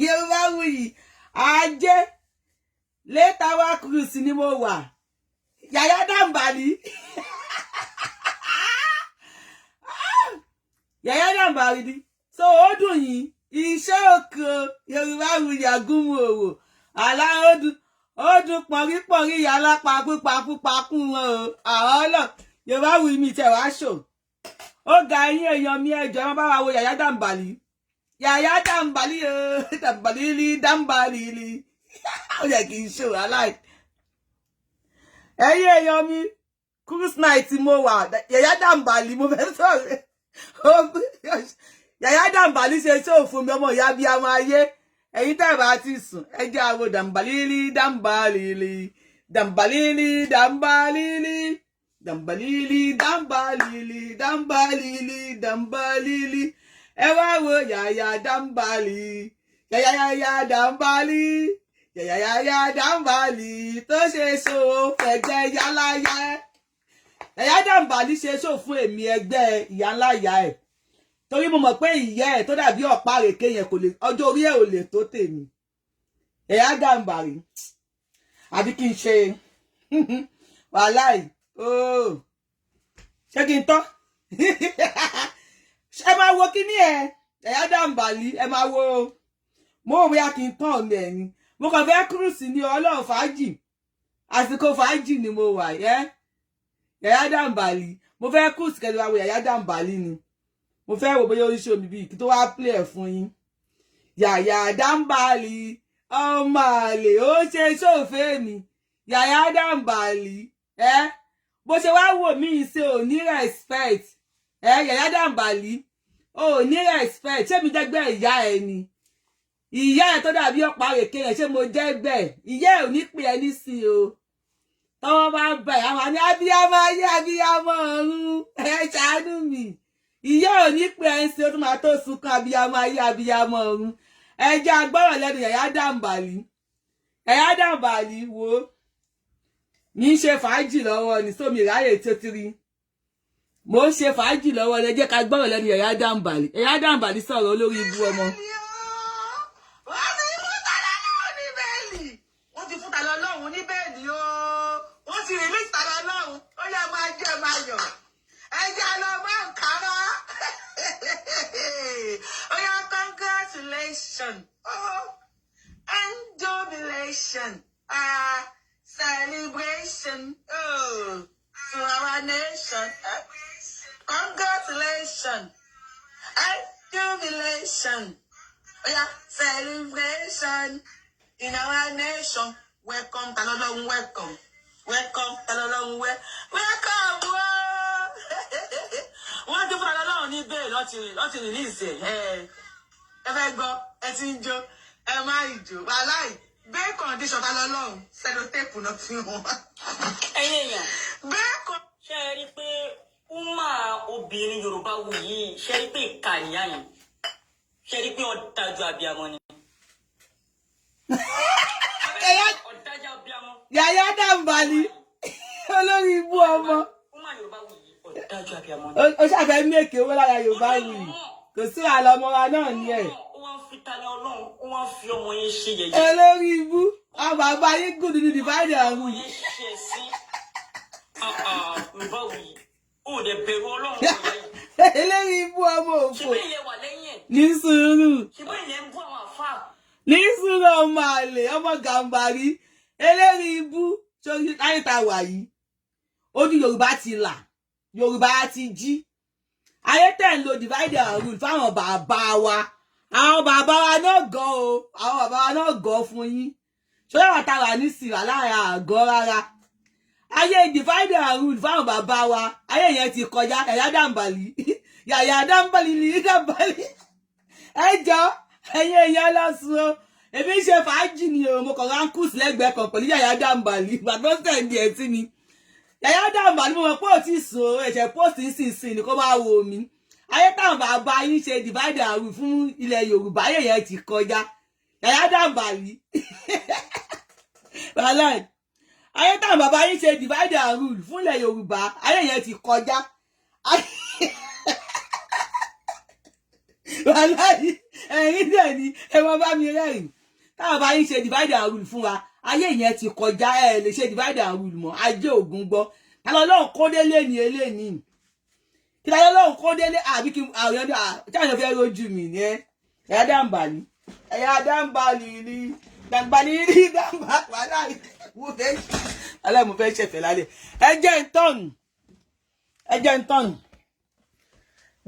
Yorùbáwùyí ajé later wa cruise ni mo wà. Yàyà Dàmbàlì, Yàyà Dàmbàlì ni. So ó dùn yín iṣẹ́ òkè Yorùbáwùyí agúnmu òwò àlá ó dùn, ó dùn pọ̀nrípọ̀nrí ìyá alápa pípa pípa kún wọn o. Àwọn ọlọ Yorùbáwùyí mi tẹ̀ wá ṣò ó ga. Ẹ̀yin èèyàn mi, ẹjọ́ ẹ má bá wa wo Yàyà Dàmbàlì, Yàyà Dàmbàlì o, Dàmbàlì li Dàmbàlì li. Ó yẹ kí n ṣò aláì. Ẹ̀yin èèyàn mi, cruise night mo wà. Yàyà Dàmbàlì mo fẹ́ sọ̀rọ̀. Yàyà Dàmbàlì ṣe ṣó fún mi, ọmọ ìyá bíi ọmọ ayé. Ẹ̀yin tẹ́ bá ti sùn, ẹ jẹ́ àwo Dàmbàlì li Dàmbàlì li Dàmbàlì li Dàmbàlì li Dàmbàlì li Dàmbàlì li Dàmbàlì li Dàmbàlì li. Ẹ wá wo Yàyà Dàmbàlì, Yàyà Yàyà Dàmbàlì, Yàyà Yàyà Dàmbàlì tó ṣe ṣó fẹ̀gbẹ́ yálàyà. Yàyà Dàmbàlì ṣe ṣó fún èmi ẹgbẹ́ ìyá ńlá ìyá ẹ̀, torí mo mọ̀ pé ìyá ẹ̀ tó dàbí ọ̀pá àrèké yẹn kò lè, ọjọ́ orí ẹ̀ ò lè tó tèmi. Yàyà Dàmbàlì, àbí kí n ṣe wàláì ooo, ṣé kí n tọ́? Ẹ máa wo kíní ẹ, Yàyà Dàmbàlì, ẹ máa wo. Mo rò bóyá kí n tán ọ̀nà ẹ̀yìn. Mo kàn fẹ́ cruise ní ọlọ́run fàájì, àsìkò fàájì ni mo wà yẹ́. Yàyà Dàmbàlì, mo fẹ́ cruise kẹ́lẹ́ wá wo Yàyà Dàmbàlì ni. Mo fẹ́ wò bóyá oríṣi omi bíi kí tó wá play ẹ̀ fún yín. Yàyà Dàmbàlì, ọmọ àlè, ó ṣe sófé mi. Yàyà Dàmbàlì ẹ, bó ṣe wá wò mí ṣe ò ní respect ẹ. Yàyà Dàmbàlì, ò ní respect. Ṣé mi jẹ́gbẹ́ ìyá ẹ ni? Ìyá ẹ tó dàbí ọ̀pá àrèké yẹn, ṣé mo jẹ́ bẹ́ẹ̀? Ìyá ẹ ò ní pè ẹ́ nísìn o. Tọ́wọ́ bá ń bẹ̀ àwọn ní abiyamọ ayé, abiyamọ ọ̀run, ẹ ṣàánú mi. Ìyá ò ní pè ẹ́ ń ṣe, ó tún máa tó sunkún abiyamọ ayé, abiyamọ ọ̀run. Ẹ jẹ́ agbọ́rọ̀ lẹ́nu Yàyà Dàmbàlì. Yàyà Dàmbàlì, wo ní í ṣe fàájì lọ́wọ́ ní sómi ìráyè tó ti rí. Mo ń ṣe fàájì lọ́wọ́. Ẹ jẹ́ ká gbọ́rọ̀ lẹ́nu Yàyà Dàmbàlì. Yàyà Dàmbàlì sọ̀rọ̀, olórí ibú ọmọ. Wọ́n ti fún Tani Olohun ní bail. Wọ́n ti fún Tani Olohun ní bail o. Wọ́n ti release Tani Olohun. Ó yẹ máa jẹ́ máa yọ̀. Ẹ jẹ́ lọ máa ń kára. Ó yá, congratulations. Oh, and jubilation. Ah, celebration. Oh, to our nation. Eh, congratulations. And jubilation. Oh yeah, celebration in our nation. Welcome, Tani Olohun, welcome. Welcome, Tani Olohun, welcome. Whoa. Wọ́n ti fún Tani Olohun ní bail, lọ́ti release ẹ̀. Ẹ fẹ́ gbọ́, ẹ ti ń jó, ẹ má ìjó. Wàláì, bail condition Tani Olohun, sellotape náà fi hàn. Ẹ̀yin èèyàn, Bail con. ṣe é rí i pé umma obìnrin Yorùbá wù yìí, ṣe é rí i pé ìka nìyá yẹn, ṣe é rí i pé ọ̀dájú abiyamọ ni? Ọ̀dájú abiyamọ. Yàyà Dàmbàlì, olórí ibú ọmọ. Umma Yorùbá wù yìí, ọ̀dájú abiyamọ ni. Ó ṣàfẹ́ mèkè owó lára Yorùbá wù yìí. Kò sí wàhálà, ọmọ wa náà ní ẹ̀. Ó wá ń fi Tani Olohun, ó wá ń fi ọmọ yẹn ṣe yẹ̀yẹ́. Olórí ibú, àwọn bàbá yín gùn nínú divide and Ọmọ rule. yẹn ṣe ẹ̀sín. Yorùbá wù yìí, ó dẹ̀ bẹ̀rù Ọlọ́run ọ̀yá yìí. Olórí ibú ọmọ Ṣe òfò. bẹ́ẹ̀ ilẹ̀ wà lẹ́yìn ẹ̀? Ní sùúrù. Ṣe bẹ́ẹ̀ ilẹ̀ ń bú àwọn àfáà? Ní sùúrù, ọmọ àlè, ọmọ gàǹbàrí, eléri ibú. Sórí láyé tá a wà yìí, ojú Yorùbá ti là, Yorùbá ti jí. Ayé tẹ̀ ń lo divide and rule fáwọn bàbá wa, àwọn bàbá wa náà gọ́ o, àwọn bàbá wa náà gọ́ fún yín. Ṣọlá wa ta wà nísìnyí wà láàrin àgọ́ rárá. Ayé divide and rule fáwọn bàbá wa, ayé yẹn ti kọjá. Yàyà Dàmbàlì, Yàyà Dàmbàlì ní Dàmbàlì. Ẹ jọ, ẹ̀yin èèyàn lọ́sùn o, èmi ń ṣe fàájì ni o. Mo kàn rán kùsì lẹ́gbẹ̀ẹ́ kan pẹ̀lú Yàyà Dàmbàlì. Ìgbà tó send ẹ̀ sí mi, Yàyà Dàmbàlì, mo mọ̀ pé ò tí sùn o, ẹ̀ṣẹ̀ post nísinsìnyí ni kó máa wo mi. Ayé táwọn bàbá yín ṣe divide and rule fún ilẹ̀ Yorùbá, ayé yẹn ti kọjá. Yàyà Dàmbàlì, wàhálà. Ayé táwọn bàbá yín ṣe divide and rule fún ilẹ̀ Yorùbá, ayé yẹn ti kọjá. Wàláhì, ẹ̀rín dẹ̀ ni ẹ máa bá mi rẹ́rìn. Táwọn bá yín ṣe divide and rule fún wa, ayé yẹn ti kọjá. Ẹ lè ṣe divide and rule mọ́. Ajé ògùn gbọ́. Ta lọ́lọ́run kó délé ní eléyìí? Kí la lọ́lọ́run kó délé? Àbí kí àwọn ẹni tí àwọn fẹ́ rojú mi ní ẹ? Ẹ̀yà dàmbàlì, ẹ̀yà dàmbàlì ní dàmbàlì ní dàmbà. Wàláhì, mo fẹ́ alẹ́, mo fẹ́ ṣẹ̀fẹ̀ lálẹ́. Ẹ jẹ́ ń tọ̀nù, ẹ jẹ́ ń tọ̀nù.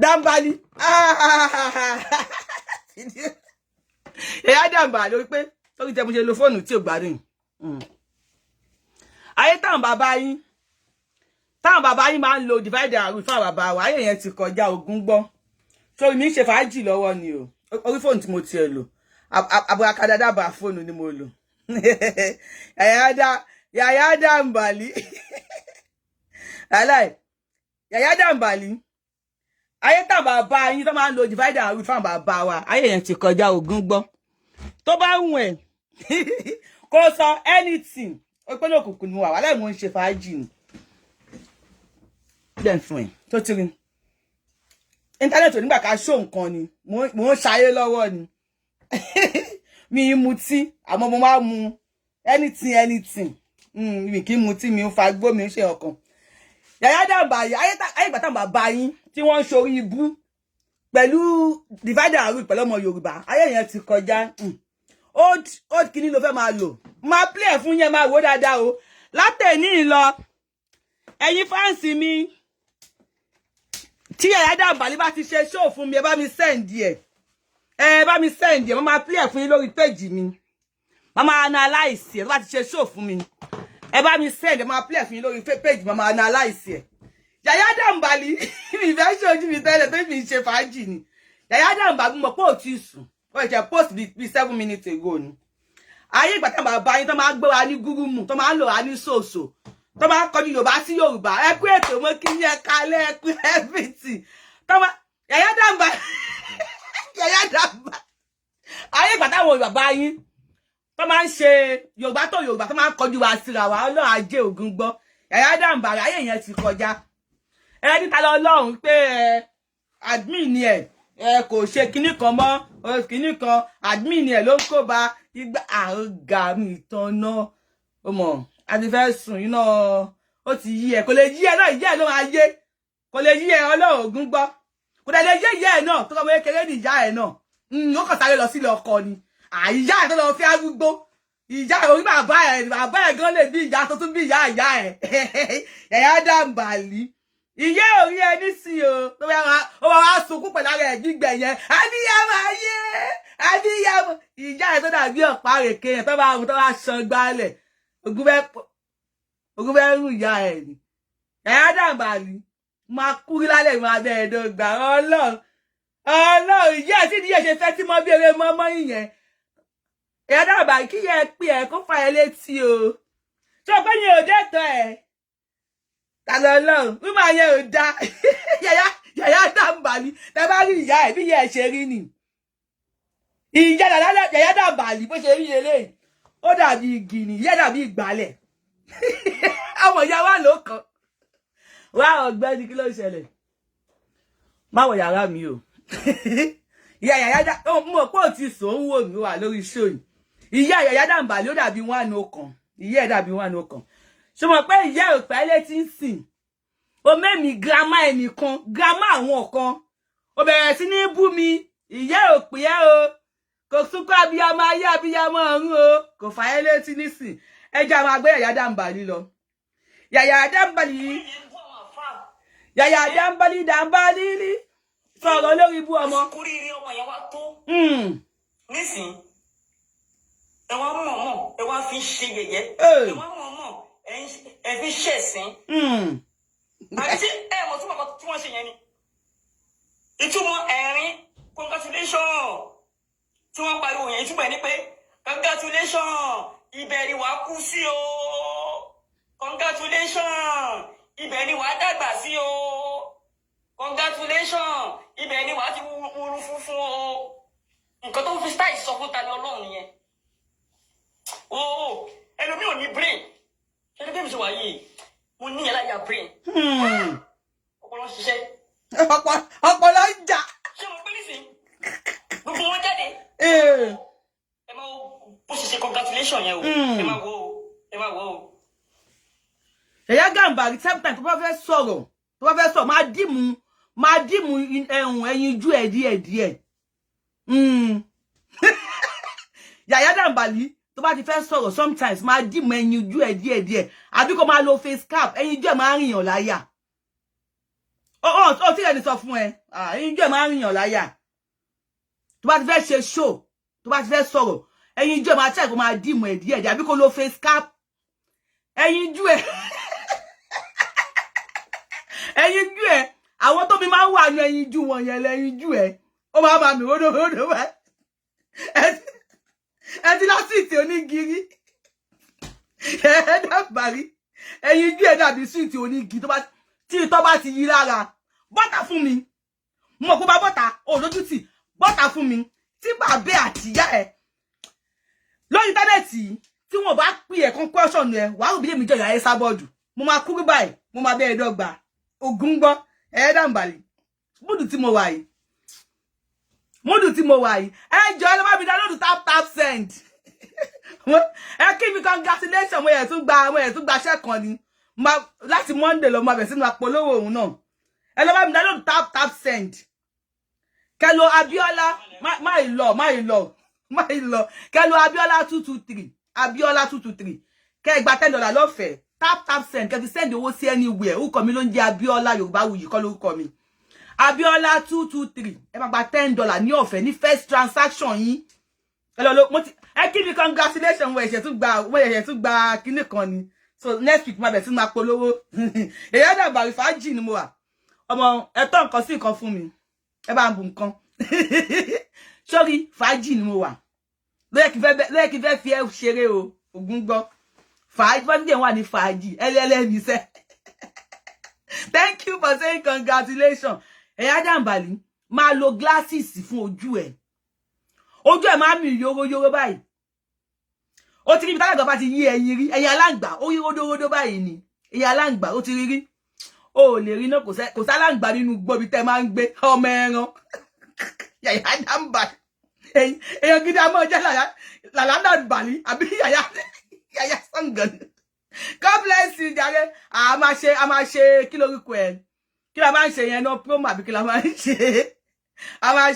Dàmbàlì, ẹ̀yà dàmbàlì orí pé torí tẹ mo ṣe lo fóònù tí ò gbádùn. Ayé táwọn bàbá yín máa ń lo divide and rule fún àwọn bàbá wa, ayé yẹn ti kọjá. Ogún gbọ́. Sórí mi ń ṣe fàájì lọ́wọ́ ni o. Orí fóònù tí mo tiẹ̀ lò, aburakadada fóònù ni mo lò. Yàyà dàmbàlì, aláì yàyà dàmbàlì, ayé táwọn bàbá yín tó máa ń lo divide and rule fún àwọn bàbá wa, ayé yẹn ti kọjá. Ogún gbọ́. Tó bá wù ẹ́ kó sọ anything, ó pé ní òkùnkùn ni mo wà. Wàhálà, mo ń ṣe fàájì ni. Dẹ̀ fún ẹ̀ tó ti rí internet onígbà ká ṣó nǹkan ni. Mo ń ṣayé lọ́wọ́ ni. Mi ń mutí, àmọ́ mo máa mu anything, anything. Mi kì í mutí, mi ń fa gbó, mi ń ṣe ọkàn. Yàyà dàmbà, ayé ìgbà táwọn bàbá yín tí wọ́n ń ṣorí ibú pẹ̀lú divide and rule pẹ̀lú ọmọ Yorùbá, ayé yẹn ti kọjá. Old old kìíní ló fẹ́ máa lò. Máa play ẹ̀ fún yẹn, máa wò dáadáa o. Látẹ̀ní lọ, ẹ̀yin fans mi, tí Yàyà Dàmbàlì bá ti ṣe show fún mi, ẹ bá mi send ẹ̀, ẹ bá mi send ẹ̀. Mo máa play ẹ̀ fún yín lórí page mi, mo máa analyse ẹ̀. Tó bá ti ṣe show fún mi, ẹ bá mi send ẹ̀, mo máa play ẹ̀ fún yín lórí page, mo máa analyse ẹ̀. Yàyà Dàmbàlì, ìfẹ́ ṣojú mi tẹ́lẹ̀ tó fi ṣe fàájì ni. Yàyà Dàmbàlì, mọ̀ pé ò tí sùn. Ó ṣe post bí 7 minutes ago ni. Ayé ìgbà tí bàbá yín tó máa gbé wa ní gúrúmù, tó máa ń lò wá ní ṣòṣò, tó máa ń kọjú Yorùbá sí Yorùbá, ẹ kú ètò, mo kí ní, ẹ kalẹ̀, ẹ kú everything tó máa. Yàyà Dàmbà, Yàyà Dàmbà, ayé ìgbà táwọn bàbá yín tó máa ń ṣe Yorùbá tó Yorùbá, tó máa ń kọjú wa síra wa, Ọlọ́run ajé ògùn gbọ́. Yàyà Dàmbà, ayé yẹn ti kọjá. Ẹ níta lọ Ọlọ́run pé ẹ admin ẹ, ẹ kò ṣe kinní kan mọ́, kinní kan admin ẹ ló ń kó ba igba àga mi ìtànà. Ó mọ̀ a ti fẹ́ sùn iná, ó ti yí ẹ, kò lè yí ẹ náà, ìyá ẹ ló máa yé. Kò lè yí ẹ, Ọlọ́run ògún gbọ́, kò dẹ̀ lè yé ìyá ẹ náà. Tó kọ́ mọ́ kékeré ní ìyá ẹ náà, ó kàn sáré lọ sílé ọkọ ni. Àìyá ẹ tó lọ fi arúgbó ìyá orí bàbá ẹ, bàbá ẹ gan lè bí ìyá tó tún bí ìyá ìyá ẹ. Yàyà Dàmbàlì, ìyá orí ẹ nísìnyí o, tó bá ó wá sunkún pẹ̀lú ara ẹ̀ gbígbẹ̀ yẹn. Àbíyamọ ayé, àbíyamọ. Ìyá ẹ tó dàbí ọ̀pá rèké yẹn, tó bá tó bá ṣan gbálẹ̀, ogun fẹ́ rú ìyá ẹ ni. Yàyà Dàmbàlì máa kúrí lálẹ́, ìmọ̀ abẹ́ ẹ̀dọ́gba. Ọlọ́run, Ọlọ́run, ìyá ẹ̀ sì ní ìyẹn ṣe fẹ́ tí mo bí eré mọ́mọ́ ìyẹn. Yàyà Dàmbàlì, kí yẹ pé ẹ kó fà ẹ létí o. Ṣé o pé yẹn ò dẹ́tọ̀ ẹ̀? Ta lọ lọ́run wíwá yẹn ò da. Yàyà Dàmbàlì, tẹ bá rí ìyá ẹ bí ìyá ẹ ṣe rí ni. Ìyá Yàyà Dàmbàlì bó ṣe rí eléyìí, ó dàbí igi ni. Ìyá dàbí ìgbálẹ̀. Àwọn ìyá wa ló kàn wá. Ọ̀gbẹ́ni, kí ló ṣẹlẹ̀? Má wọ yàrá mi o. Ìyá Yàyà dá mo pé ò ti sùn, ó ń wò mí wà lórí show yìí. Ìyá Yàyà Dàmbàlì, ó dàbí wọn ọkàn. Ìyá ẹ̀ dàbí wọn ọkàn. Ṣé mo pé ìyá ẹ̀ ò pẹ́ létí ń sìn? O mẹ́mi grandma ẹnìkan, grandma àwọn kan, ó bẹ̀rẹ̀ sí ní bú mi. Ìyá ò pè é o, kò sunkún abiyamọ ayé, abiyamọ ọ̀run o, kò fà ẹ́ létí nísìn. Ẹ jẹ́ àwọn agbé Yàyà Dàmbàlì lọ. Yàyà Dàmbàlì, Yàyà Dàmbàlì, Dàmbàlì sọ̀rọ̀ lórí ibú ọmọ. Kórìírí ọmọ yẹn wá tó nísìn, ẹ wá mọ̀ mọ̀, ẹ wá fi ṣe yẹ̀yẹ́, ẹ wá mọ̀ mọ̀, ẹ fi ṣẹ̀sín. Àti ẹ mọ̀ túmọ̀ kan tí wọ́n ṣe yẹn ni ìtumọ̀ ẹ̀rín congratulation tí wọ́n pariwo yẹn. Ìtumọ̀ ẹ̀ ni pé congratulation, ibẹ̀ ni wàá kú sí o. Congratulation, ibẹ̀ ni wàá dàgbà sí o. Congratulation, ibẹ̀ ni wàá ti wúru funfun o. Nǹkan tó ń fi style sọ fún Tani Olohun nìyẹn o. Ẹlòmíì ò ní brain. Ṣé bí mi ṣe wà yìí, mo ní ẹláyà brain. Ọpọlọ ń ṣiṣẹ́. Ọpọlọ ń jà. Ṣé mo pé nísìnyí Ṣe congratulation yẹn o. Ẹ máa wo o, ẹ máa wo o. Yàyà Gàmbàrí, sometimes tó bá fẹ́ sọ̀rọ̀, tó bá fẹ́ sọ̀rọ̀, máa dim ẹ̀hùn ẹyin jú ẹ̀ díẹ̀ díẹ̀. Yàyà Gàmbàrí, tó bá ti fẹ́ sọ̀rọ̀, sometimes máa dim ẹyin jú ẹ̀ díẹ̀ díẹ̀, àbí kó máa lo face cap. Ẹyin jú ẹ̀ máa ń rìnyàn láyà. Ó tí ẹni sọ fún ẹ, ẹyin jú ẹ̀ máa ń rìnyàn láyà. Tó bá ti fẹ́ ṣe show, tó bá ti fẹ́ sọ̀rọ̀, ẹyin jú ẹ̀ máa tẹ̀, kó máa dim ẹ̀ díẹ̀ díẹ̀, àbí kó lo face cap. Ẹyin jú ẹ, àwọn tó mi máa ń wà ní ẹyin jú wọn yẹn lẹyin jú ẹ, ó máa máa mi ródò ródò wá. Ẹ ti lásìtì onígiri, ẹ dàbàrí ẹyin jú ẹ dàbí súwìtì onígi tó bá tí ìtọ́ bá ti yí lára. Bọ́tà fún mi, mo kó bá bọ́tà ò lójú tì, bọ́tà fún mi. Tí bàbá àtìyá ẹ lórí íńtánẹ́ẹ̀tì tí wọn bá pè ẹ̀ kan question ẹ, wàá rò bí èmi jọ ìyá ẹ sábọ́ọ̀dù. Mo máa kúrú báyìí, mo máa bẹ́ẹ̀ dọ́gba ogun gbọ́. Ẹ dàǹbàlì, mood tí mo wà yìí, mood tí mo wà yìí, ẹ jọ, ẹ lọ bá mi download Tap Tap Send. Ẹ kí mi congratulation. Mo yẹ tún gba iṣẹ́ kan ni láti Monday lọ, mo bẹ̀ sínú apolówó òun náà. Ẹ lọ bá mi download Tap Tap Send, kẹlo Abiola, má ì lọ, má ì lọ, má ì lọ. Kẹlo Abiola 223, Abiola 223, kẹ gba $10 lọ́fẹ̀ẹ́. Tap Tap Send, kẹ fi send owó sí anywhere. Orúkọ mi ló ń jẹ́ Abiola Yorùbáwùyí kọ́ lórúkọ mi, Abiola 223. Ẹ máa gba $10 ní ọ̀fẹ́ ní first transaction yín. Ẹ lọ lo mo ti. Ẹ kí mi congratulation. Wọ́n ẹ̀ṣẹ̀ tún gba kinní kan ni, so next week máa bẹ̀ sí máa polówó. Èyí dàgbà, fàájì ni mo wà. Ọmọ ẹ tọ́ nǹkan sí nǹkan fún mi, ẹ bá ń bu nǹkan sórí. Fàájì ni mo wà. Lóyè kí n fẹ́ fi ẹ ṣeré o. Ògún gbọ́, fàájì wọ́n ti wà ní fàájì ẹlẹ́lẹ́mi sẹ́. Thank you for saying congratulations. Ẹ̀yà Jàǹbàlì, máa lo glasses fún ojú ẹ̀. Ojú ẹ̀ máa ń mì yóró báyìí. Ó ti rí ibi tálágbà bá ti yí ẹyin rí, ẹyin aláǹgbá, ó rí ródóródó báyìí ni. Ẹyin aláǹgbá, ó ti rí rí. Ó lè rí náà, kò sáláǹgbá nínú gbọ́bi tẹ́ máa ń gbé ọmọ ẹran. Yàyà Jàǹbàlì, èèyàn gidi àmọ́ jẹ́ làlá bàlí àbí yàyà yàyà sàngàn. God bless you jàre. A máa ṣe kí lórúkọ ẹ, kí la máa ń ṣe yẹn náà, promo àbí kí la máa ń ṣe? A máa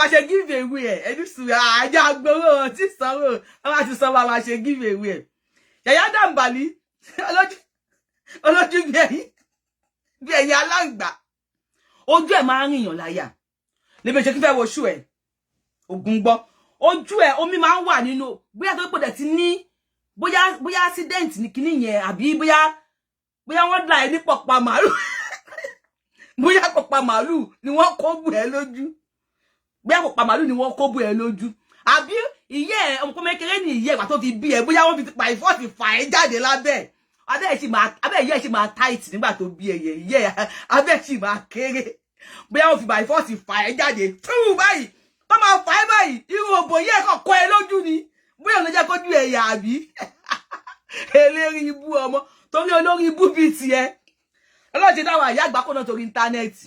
ṣe give away. Ẹ ẹni sùn àjọ agbowó tí sanwó, a máa ti sanwó, a máa ṣe give away. Ẹ Yàyà Jàǹbàlì, olójú olójú bí ẹyin aláǹgbá, ojú ẹ máa ń rìnyàn láyà lèmi ṣe kí fẹ́ wo ṣú ẹ. Ògùn gbọ́, ojú ẹ, omi máa ń wà nínú, bóyá tó pọ̀ dẹ̀ ti ní, bóyá accident ní kinní yẹn, àbí bóyá wọ́n dà ẹ́ ní pọ̀pá màálù, bóyá pọ̀pá màálù ni wọ́n kó bù ẹ́ lójú, bóyá pọ̀pá màálù ni wọ́n kó bù ẹ́ lójú, àbí ìyẹ́ ẹ̀ ọmọ kékeré ní ìyẹ́ ìgbà tó fi bí ẹ, bóyá wọ́n fi by force fà ẹ́ jáde lábẹ́ abẹ́ ẹ̀ sì máa, abẹ́ ìyẹ́ ẹ̀ sì máa tight nígbà tó bí ẹyẹ, ìyẹ́ abẹ́ sì máa kéré, bóyá wọ́n fi by force fà ẹ́ jáde fúù báyìí, tó máa fà ẹ́ báyìí, irú òbò yẹ́ kọ̀ kọ́ ẹ lójú ni, bóyá òun ló jẹ́ kójú ẹ̀yà, àbí eléri ibú ọmọ torí olórí ibú bíi tiẹ̀. Ọlọ́run ti dáwọn àyà àgbákò náà torí íńtánẹ́ẹ̀tì.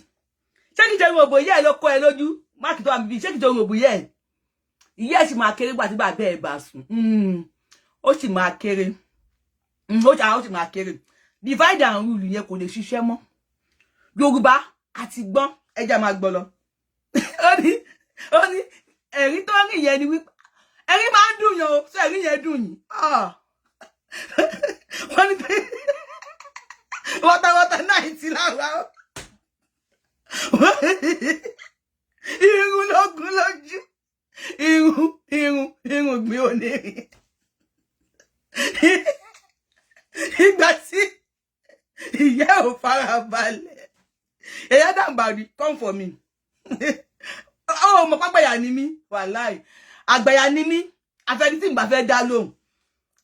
Ṣé kìí ṣe irun òbò yẹ́ ẹ ló kọ́ ẹ lójú? Máàkì tó wà níbí, ṣé kìí ṣe irun òbò yẹ́ ẹ? Ìyá ẹ̀ sì máa kéré gbà tí bàbá ẹ̀ bá sùn. Ó sì máa kéré, ó sì máa kéré. Divide and rule yẹn kò lè ṣiṣẹ́ mọ́. Yorùbá àti gbọ́n, ẹja máa gbọ́ lọ. Ó ní ẹ̀rí tó rìn yẹn ni wípé ẹ̀rí máa ń dùn yàn o. Ṣé ẹ̀rí yẹn dùn yín? Wọ́n ní wọ́tawọ́tà náà ti lára irun lógún lójú, irun gbé òní rí ìgbà tí ìyá ò fara balẹ̀. Ẹ̀yà Dàmbàrí, come for me. Ó mọ̀ pápáyà ni mí, wàláì àgbàyà ni mí. Àfẹni tí n bá fẹ́ dá lóhùn,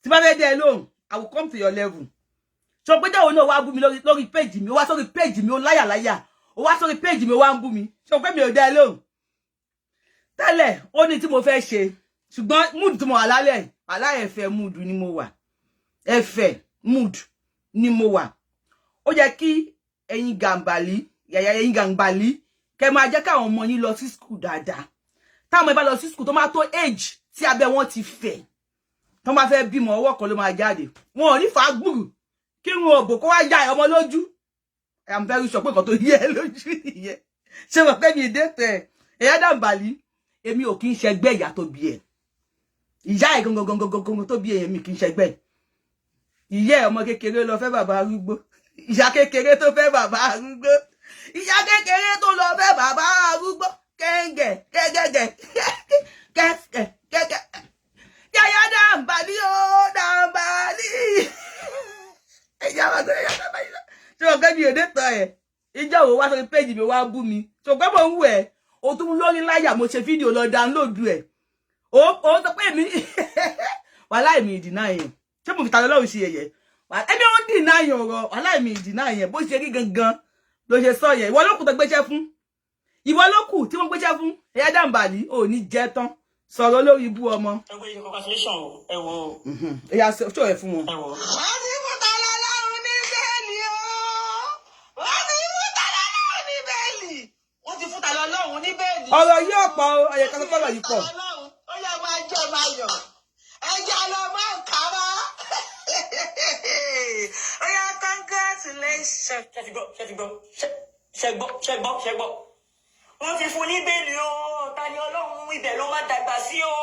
tí bá fẹ́ dá ẹ lóhùn, I will come to your level. Sọ pé jáwọ́ náà wá bú mi lórí péjì mi. Ó wá sórí péjì mi, ó láyàláyà, ó wá sórí péjì mi, ó wá ń bú mi. Sọ pé mi ò dá ẹ lóhùn tẹ́lẹ̀, ó ní tí mo fẹ́ ṣe, ṣùgbọ́n mood tí mo wà lálẹ́, aláẹ̀fẹ̀ mood ni mo wà, ẹ̀fẹ̀ mood ni mo wà. Ó yẹ kí ẹ̀yin Gàmbàlí, yàyà ẹ̀yin Gàmbàlí, kẹ́ máa jẹ́ káwọn ọmọ yín lọ sí school dáadáa. Táwọn ẹ bá lọ sí school, tó máa tó age Tí abẹ́ wọn ti fẹ̀, tó máa fẹ́ bímọ, ọwọ́ kan ló máa jáde. Wọn ò ní fà á gbùrù kí wọn ò bò kó wá ya ọmọ lójú. I am very sure pé nǹkan tó yẹ ẹ lójú nìyẹn. Ṣé mo pẹ́ mi ìdé tẹ̀ ẹ̀yà Dàmbàlí? Èmi ò kí ń ṣẹgbẹ́ ìyá tó bí ẹ̀, ìyá ẹ̀ gangan gangan gangan tó bí ẹ̀, mi kì í ṣẹgbẹ́ ìyá ẹ̀. Ọmọ kékeré lọ fẹ́ bàbá arúgbó, ìyá kékeré tó fẹ́ bàbá arúgbó, ìyá kékeré tó lọ fẹ́ bàbá arúgbó. Kẹ́ńgẹ̀ kẹ́gẹ́gẹ́ kẹ́kẹ́ kẹ́kẹ́. Yàyà Dàmbàlí ó Dàmbàlí, ẹ̀yà wà sọ Yàyà Dàmbàlí. Ṣé o kẹ́ mi ò dé tán ẹ̀? Ìjọ wo wá sórí péjì mi wá bú mi? Ṣé o pẹ́ mò ń wù ẹ́? O tún lórí láyà, mo ṣe fídíò lọ download ẹ̀. Ó sọ pé èmi wàhálà, èmi ìdìnnà yẹn. Ṣé mo fi ta lọ́wọ́ ṣe yẹ̀yẹ́? Ẹbí ó dìnnà yẹn ọ̀rọ̀ wàhálà, èmi ìdìnnà yẹn. Bó ṣe rí gangan ló ṣe sọ yẹn. Ìwọ ló kù tó gbéṣẹ́ fún, ìwọ ló kù tí wọ́n gbéṣẹ́ fún. Ẹ̀yà Dàmbàlí ò ní jẹ́ tán sọ̀rọ̀ lórí ibú ọmọ. Ẹ wo, congratulation o, ẹ wo. Ẹ̀yà ṣó ẹ̀ fún wọn. Ẹ wo. Wọ́n ti fún Tani Olohun ní bail o. Wọ́n ti fún Tani Olohun ní bail. Wọ́n ti fún Tani Olohun ní bail. Ọ̀rọ̀ yìí ọ̀pọ̀ o, ọ̀yẹ̀ kan sọ́kọ̀rọ̀ yìí pọ̀. Ó yẹ máa jẹ́ máa yọ̀. Ẹja lọ máa ń kára. Ó yá, congratulations. Ṣé ti gbọ́? Ṣé ti gbọ́? Ṣé gbọ́? Ṣé gbọ́? Ṣé gbọ́? Wọ́n ti fún ní bail o. Tani Olohun, ibẹ̀ ló máa dàgbà sí o.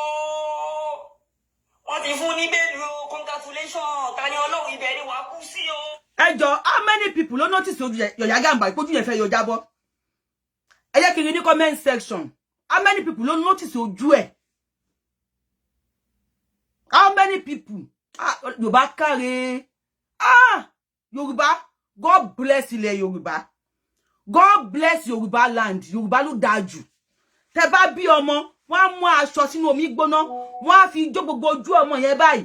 Wọ́n ti fún ní bail o. Congratulations, Tani Olohun, ibẹ̀ ni wàá kú sí o. Ẹ jọ, how many people ló notice ojú Yàyà Gàmbàrí, pójú yẹn fẹ́ yọ jábọ́? Ẹ jẹ́ kí n rí ní comment section. How many people ló notice ojú ẹ̀? How many people? Ah, Yorùbá káre. Ah, Yorùbá, God bless ilẹ̀ Yorùbá. God bless Yorùbá land. Yorùbá ló dáa jù. Tẹ́ bá bí ọmọ, wọ́n á mú aṣọ sínú omi gbóná, wọ́n á fi jó gbogbo ojú ọmọ yẹn báyìí.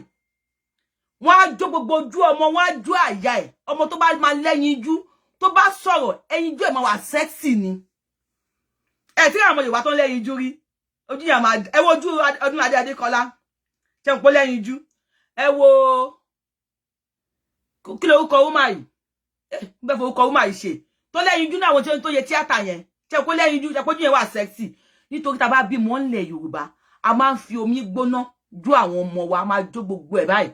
Wọ́n á jó gbogbo ojú ọmọ, wọ́n á jó àyà ẹ̀. Ọmọ tó bá máa lẹ́yinjú, tó bá sọ̀rọ̀, ẹyinjú ẹ̀ máa wà sexy ni. Ẹ tí àwọn Yorùbá tó ń lẹ́yinjú rí ojú yẹn máa, ẹ wo ojú Ọdúnládé Adékọlá, ṣe ń pọ́ lẹ́yinjú? Ẹ wo, kí lorúkọ ọmọ yìí? Ẹ bẹ́ẹ̀ forúkọ ọmọ yìí ṣe tó lẹ́yinjú náà, àwọn tó yẹ tíátà yẹn, ṣe pọ́ lẹ́yinjú, ṣe pọ́jú yẹn wà sexy? Nítorí tá a bá bímọ ńlẹ̀ Yorùbá, a máa ń fi omi gbóná jó àwọn ọmọ wa, a máa jó gbogbo ẹ̀ báyìí.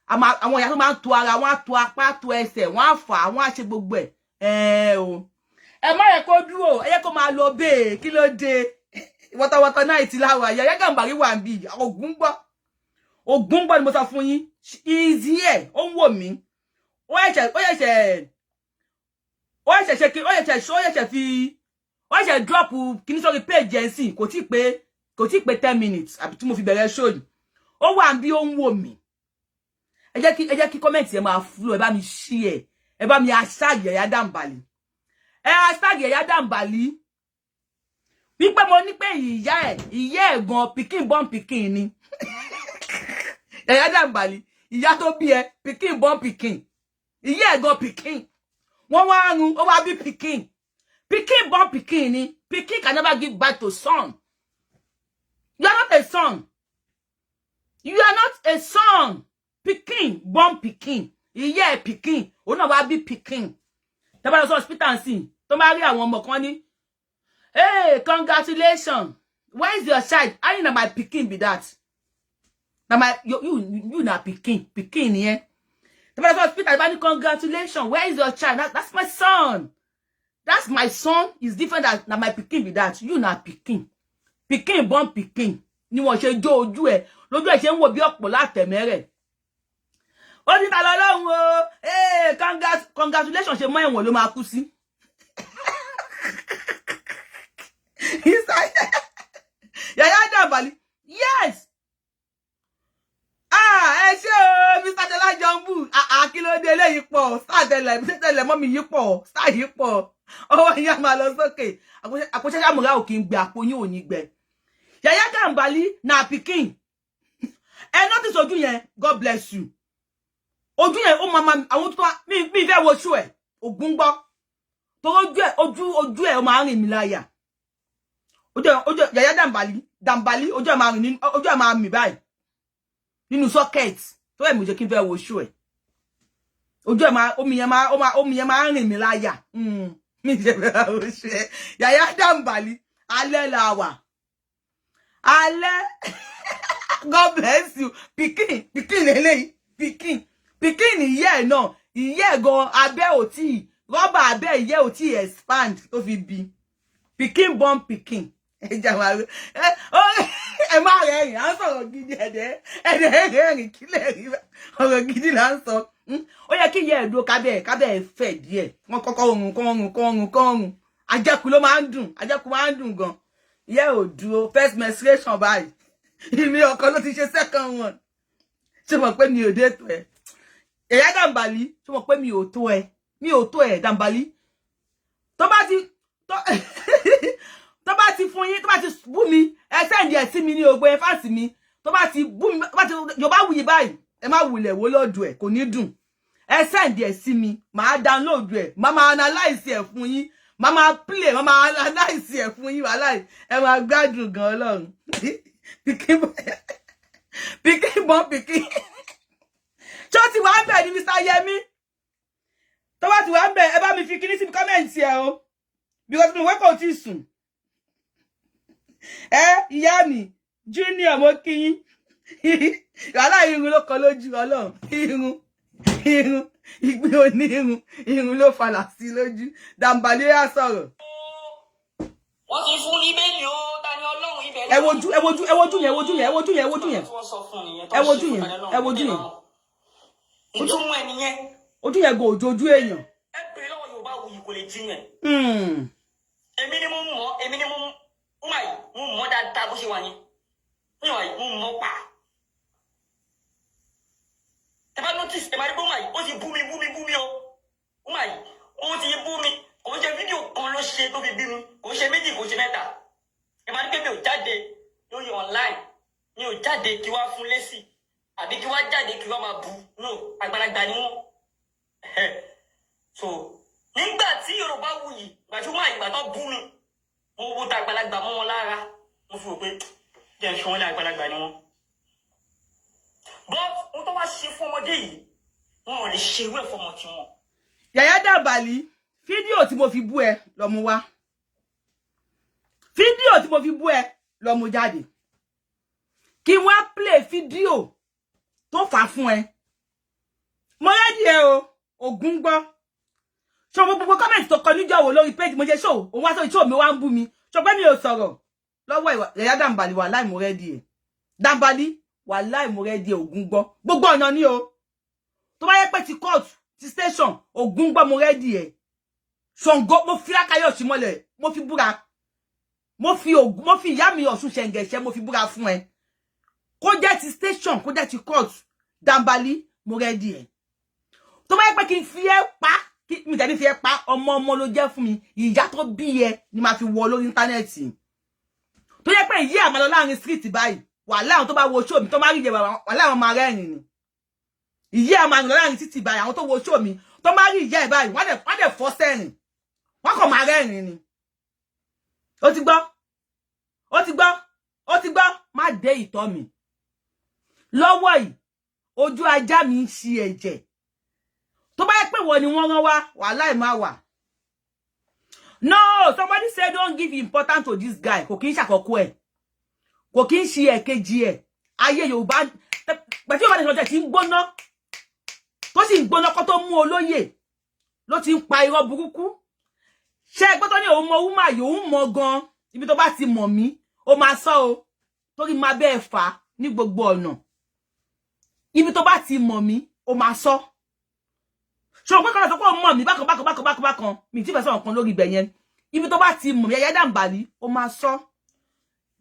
Àwọn ìyá tó máa ń to ara wọn á to apá, to ẹsẹ̀, wọn á fà á, wọn á ṣe gbogbo ẹ̀. Ẹ o, ẹ má yẹ kó dúró, ẹ yẹ kó máa lọ bẹ́ẹ̀. Kí ló dé? Wọ́tọ̀wọ́tọ̀ náà ti láwà. Yàyà Gàmbàrí wà ń bí Ògún gbọ́, Ògún gbọ́ ni mo sọ fún yín. Easy ẹ̀, ó ń wò mí. Ó ẹ̀ṣẹ̀ ṣe kí ó ẹ̀ṣẹ̀ fi ó ẹ̀ṣẹ̀ drop kíní sórí page ẹ̀ sìn. Kò tí pé 10 minutes àbí tí mo fi bẹ̀rẹ̀ show yìí. Ó wà ń bí, ó ń wò mí. Ẹ jẹ́ kí comment ẹ máa flow. Ẹ bá mi share, ẹ bá mi hashtag Yàyà Dàmbàlì, ẹ hashtag Yàyà Dàmbàlì, wípé mo ní pé ìyá ẹ̀ gan pikin born pikin ni. Yàyà Dàmbàlì, ìyá tó bí ẹ, pikin born pikin. Ìyá ẹ̀ gan pikin, wọ́n wá run, ó wá bí pikin. Pikin born pikin ni. Pikin can never give birth to son. You are not a son, you are not a son. Pikin born pikin. Ìyá ẹ̀ pikin, òun náà wá bí pikin. Tẹ́ bá lọ sí hospital sí, tó bá rí àwọn ọmọ kan ní, "Hey, congratulations, where is your child?" I na my pikin be that. Na my you na pikin pikin nìyẹn. Tẹ́ bá lọ sí hospital, bá ní, "Congratulations, where is your child?" That's my son, that's my son is different than na my pikin be that. You na pikin, pikin born pikin ni. Wọ́n ṣe jó ojú ẹ̀ lójú ẹ̀ ṣe ń wò bí ọ̀pọ̀ látẹ̀mẹ́rẹ̀. Ó ní ta lọ́lọ́run o. Hey, congratulations, ṣe mọ́ ẹ̀wọ̀n ló máa kú sí. Yàyà Dàmbàlì, yes. Ah, ẹ ṣé o, Mr. Ṣọlá Jumbo. Ah, kí ló dé? Eléyìí pọ̀, star tẹlẹ tẹlẹ mọ́ mi yìí pọ̀, star yìí pọ̀. Ọwọ́ yín á máa lọ sókè. Àpòṣẹ́ṣẹ́ àmúra ò kí ń gbẹ, àpò yín ò ní gbẹ. Yàyà Gàmbàlí na pikin. Ẹ notice ojú yẹn? God bless you. Ojú yẹn, ó máa àwọn tó mi fẹ́ wo ṣú ẹ̀, ògún gbọ́, torí ojú ẹ̀, ojú ẹ̀, ó máa rìn mí láyà. Ojú Yàyà Dàmbàlí, Dàmbàlí, ojú ẹ̀ máa rìn nínú, ojú ẹ̀ máa mì báyìí nínú socket tó ẹ̀ mú jẹ́ kí n fẹ́ wo ṣú ẹ̀. Ojú ẹ̀ máa, omi yẹn máa, ó máa, omi yẹn máa rìn mí láyà. Mi ṣe fẹ́ wo ṣú ẹ̀. Yàyà Dàmbàlí, alẹ́ la wà, alẹ́. God bless you. Pikin pikin lélẹ́yìí, pikin pikin. Ìyá ẹ̀ náà, ìyá ẹ̀ gan abẹ́ ò tí, rọ́bà abẹ́ ìyá ò tí expand tó fi bí. Pikin born pikin. Ẹ jà máa ẹ má rẹ́rìn, à ń sọ̀rọ̀ gidi, ẹ̀dẹ̀ ẹ̀dẹ̀ rẹ́rìn kílẹ̀ rí, ọ̀rọ̀ gidi là ń sọ. Ó yẹ kí ìyá ẹ̀ dúró, kábẹ́ ẹ̀ fẹ̀ díẹ̀, wọ́n kọ́kọ́ orun kọ́ orun kọ́ orun kọ́ orun. Ajẹ́kù ló máa ń dùn, ajẹ́kù máa ń dùn gan. Ìyá ẹ̀ ò dúró. First menstruation báyìí, ìmí ọkọ ló ti ṣe second one. Ṣé mo pé mi ò dé tó ẹ, ẹ̀yà Dàmbàlí? Ṣé mo pé mi ò tó ẹ? Mi ò tó ẹ, Dàmbàlí. Tó bá ti fún yín, tó bá ti bú mi, ẹ send ẹ̀ sí mi ní ògbó ẹ fáǹsì mi. Tó bá ti bú mi, tó bá ti Yorùbá wuyì báyìí, ẹ má wulẹ̀ wó lọ́dọ̀ ẹ̀, kò ní dùn. Ẹ send ẹ̀ sí mi, màá download ẹ̀, màá máa analyse ẹ̀ fún yín, màá máa play, màá máa analyse ẹ̀ fún yín. Wàhálà, ẹ máa gbádùn gan. Ọlọ́run, pikin pikin bọ́n pikin. Ṣé ó ti wà ń bẹ̀ ní Mr. Yẹmi? Tó bá ti wà ń bẹ̀, ẹ bá mi fi kíní síbi comment ẹ o, because mi wẹ́kọ̀ tí sùn. Ẹ ìyá mi Junior, mo kí yín. Wàhálà, irun ló kọ lójú. Ọlọ́run, irun, irun ìgbín oní irun, irun ló falà sí lójú. Dàmbàlẹ́ á sọ̀rọ̀. Wọ́n ti fún ní bẹ́ẹ̀lì o, ta ni Ọlọ́run ibẹ̀. Ẹ wojú, ẹ wojú, ẹ wojú yẹn, ẹ wojú yẹn, ẹ wojú yẹn, ẹ wojú yẹn, ẹ wojú yẹn, ẹ wojú yẹn. Ìtumọ̀ ẹ̀ nìyẹn. Ojú yẹn go òjòjú èèyàn. Ẹ bèrè lọ́wọ́ Yorùbá Wuyì, kò lè jiyàn. Èmi ni mo mọ̀, èmi ni mo mọ̀ yìí, mo mọ̀ dáadáa bó ṣe wà yẹn. Mo wà yìí, mo mọ̀ pa. Ẹ bá notice, ẹ máa rí bó mà yìí, ó ti bú mi, bú mi, bú mi o. Ó mà yìí, ó ti bú mi. Kò ń ṣe fídíò kan ló ṣe tó fi bí mi, kò ń ṣe méjì, kò ń ṣe mẹ́ta. Ẹ máa rí pé mi ò jáde lórí online, mi ò jáde kí wá fún lésì àbí kí wá jáde kí wá máa bu. No, àgbàlagbà ni wọ́n. So nígbà tí Yorùbá Wuyì gbàtúmọ̀ ìgbà tó bú mi, mo wo ta àgbàlagbà mọ́ wọn lára, mo fi rò pé jẹ́ ń fi wọ́n lé, àgbàlagbà ni wọ́n. But ohun tó wá ṣe fún ọmọdé yìí, wọn ò lè ṣe irú ẹ̀ fọmọ tiwọn. Yàyà Dàmbàlí, fídíò tí mo fi bú ẹ lọ mú wá. Fídíò tí mo fi bú ẹ lọ mú jáde, kí wọ́n play fídíò tó fà fún ẹ. Mo ready ẹ o, ògún gbọ́. Ṣọ gbogbo comment tó kọ níjọ́ wo lórí page mo ṣe show òun wá sórí show mi, wá ń bú mi. Ṣọ pé mi ò sọ̀rọ̀ lọ́wọ́ Yàyà Dàmbàlí? Wà láì mo ready ẹ, Dàmbàlí. Wà láì mo ready ẹ, ògún gbọ́. Gbogbo ọ̀nà ni o. Tó bá yẹ pé ti court, ti station, ògún gbọ́, mo ready ẹ. Ṣàngó, mo fi Lákàyọ̀ sí mọ́lẹ̀, mo fi búra, mo fi ògún, mo fi ìyá mi Ọ̀ṣun ṣẹ̀ǹgẹ̀ṣẹ̀, mo fi búra fún ẹ. Kó jẹ́ ti station, kó jẹ́ ti court, Dàmbàlí, mo ready ẹ. Tó bá yẹ pé kí n fi ẹ́ pa, kí mi tẹ̀lé fi ẹ́ pa, ọmọ ọmọ ló jẹ́ fún mi. Ìyá tó bí ẹ ni máa fi wọ lórí íńtánẹ́ẹ̀tì. Tó yẹ pé ìyá àmàlọ láàrin street báyìí, wà láwọn tó bá wo show mi, tó bá rí ìyẹ, wà láwọn máa rẹ́rìn ni. Ìyá àmàlọ láàrin títì báyìí, àwọn tó wo show mi, tó bá rí ìyá ẹ̀ báyìí, wọ́n dẹ̀ fọ́ sẹ́rìn, wọ́n kàn máa rẹ́rìn ni. Ó ti gbọ́, ó ti gbọ́, ó ti gbọ́. Má dé ìtọ́ mi lọ́wọ́ yìí, ojú ajá mi ń ṣi ẹ̀jẹ̀. Tó bá yẹ pé wọ́n ni wọ́n rán wá, wàhálà ẹ̀ máa wà. No, somebody say don't give importance to this guy. Kò kí ń ṣàkọ́kọ́ ẹ̀, kò kí ń ṣe ẹ̀kejì ẹ̀. Ayé Yorùbá pẹ̀tí Yorùbá nìkan tí ń gbóná, tó sì ń gbóná kó tó mú olóyè ló ti ń pa irọ́ burúkú. Ṣé ẹgbẹ́ tó ní òun mọ woman yìí, òun mọ gan. Ibi tó bá ti mọ̀ mí, ó máa sọ o, torí máa bẹ́ẹ̀ fà á ní gbogbo ọ̀nà. Ibi tó bá ti mọ̀ mí, ó máa sọ. Ṣé o pé kọ́lá sọ pé ó mọ̀ mí bákan bákan bákan bákan bákan? Mi ti fẹ́ sọ̀rọ̀ kan lórí ibẹ̀ yẹn. Ibi tó bá ti mọ̀ mí, Yàyà Dàmbàlí, ó máa sọ.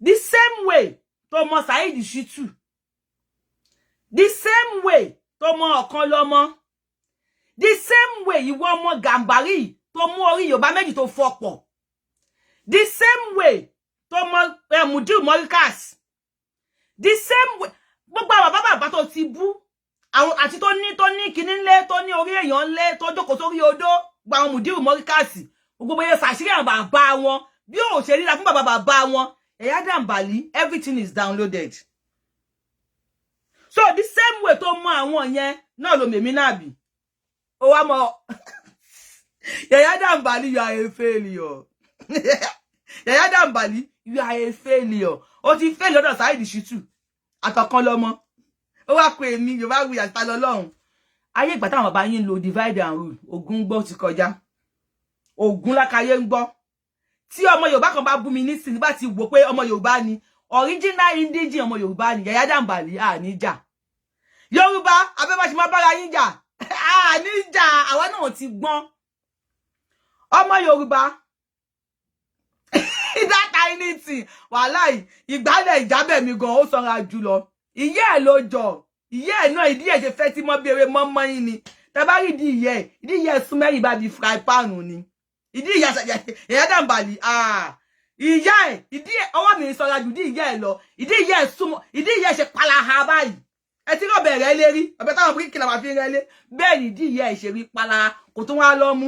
The same way tó mọ Saheed Shittu, the same way tó mọ ọ̀kan lọ́mọ, the same way ìwọ ọmọ Gàmbàrí tó mú orí Yorùbá méjì tó fọpọ̀, the same way tó mọ Mudiu Morikas, the same way gbogbo àwọn bàbá bàbá tó ti bú àwọn àti tó ní kinní ńlẹ, tó ní orí èèyàn ńlẹ, tó jókòó sórí odó gba àwọn Mudiu Morikas, gbogbo bóyá ṣàṣírí àwọn bàbá wọn bí ò ṣe ríra fún bàbá bàbá wọn. Yàyà Dàmbàlí, everything is downloaded. So the same way tó mọ àwọn yẹn náà ló mèmí náà bì ó wá mọ. Yàyà Dàmbàlí, you are a failure. Yàyà Dàmbàlí, you are a failure. Ó ti fail lọ́dọ̀ Saheed Shittu. Àtọ̀kan lọ́mọ ó wá pé èmi Yorùbá wuyì àti Ta lọ́lọ́run. Ayé ìgbà táwọn bàbá yín ń lo divide and rule, Ògún gbọ́ ti kọjá. Ògún lákàyé ń gbọ́. Tí ọmọ Yorùbá kan bá bú mi nísìnyí, bá ti wò pé ọmọ Yorùbá ni, original indigene ọmọ Yorùbá ni, Yàyà Dàmbàlì, àníjà Yorùbá abẹ́bàṣe má bára yín jà, àníjà. Àwa náà ti gbọ́n, ọmọ Yorùbá. That tiny thing, wàláì, ìgbálẹ̀ ìjábẹ̀ mi gan, ó sanra jù lọ. Ìyá ẹ̀ ló jọ, ìyá ẹ̀ náà, ìdí ẹ̀ ṣe fẹ́ tí mọ́ bí eré mọ́mọ́ yín ni. Tẹ́ bá rí ìdí ìyá ẹ̀, ìdí ìyá ẹ̀ sún mẹ́rin bá di fry pan ni ìdí ìyá Yàyà Dàmbàlì. Ìyá ẹ̀, ìdí ẹ̀, ọwọ́ mi sanra jù ìdí ìyá ẹ̀ lọ. Ìdí ìyá ẹ̀ súnmọ́, ìdí ìyá ẹ̀ ṣe palaha báyìí. Ẹ tí rọ̀bẹ̀ rẹ lérí ọbẹ̀ táwọn bíríkìlà máa fi rẹ lé bẹ́ẹ̀ ni ìdí ìyá ẹ̀ ṣe rí palaha. Kò tún wá lọ́mú,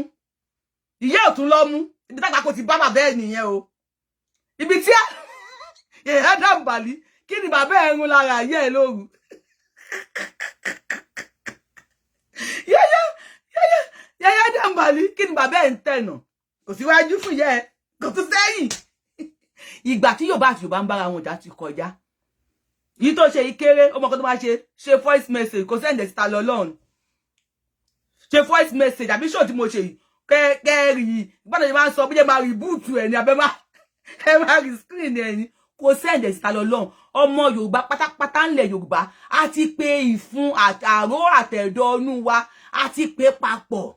ìyá ò tún lọ́mú. Ibi tágbà kò ti bá bàbá ẹ̀ nìyẹn o. Ibi tí Yàyà Dàmbàlì, kí ni bàbá ẹ̀ ń rún lára ìyá ẹ̀ lóru? Yàyà, Yàyà, Yàyà Dàmbàlì, kí ni bàbá ẹ̀ ń tẹ̀nà? Kò síwájú fún ìyá ẹ̀, kò tún sẹ́yìn. Ìgbà tí Yorùbá àti Yorùbá ń bára wọn jà ti kọjá. Yìí tó ṣe ìkéré, ó mọ nǹkan tó máa ṣe. Ṣe voice message, kò send ẹ̀ síta lọ lọ́run. Ṣe voice message àbí ṣó tí mo ṣe yìí kẹ́ẹ̀rì yìí, gbọ́dọ̀ ṣe máa ń sọ bí ṣe máa reboot ẹ̀ ní abẹ́ máa ẹ máa rí screen ẹ̀ ní kò send ẹ̀ síta lọ lọ́run. Ọmọ Yorùbá pátápátá ńlẹ̀ Yorùbá á ti pé ìfun àró àtẹ̀dọ̀ ọnú wa á ti pé papọ̀.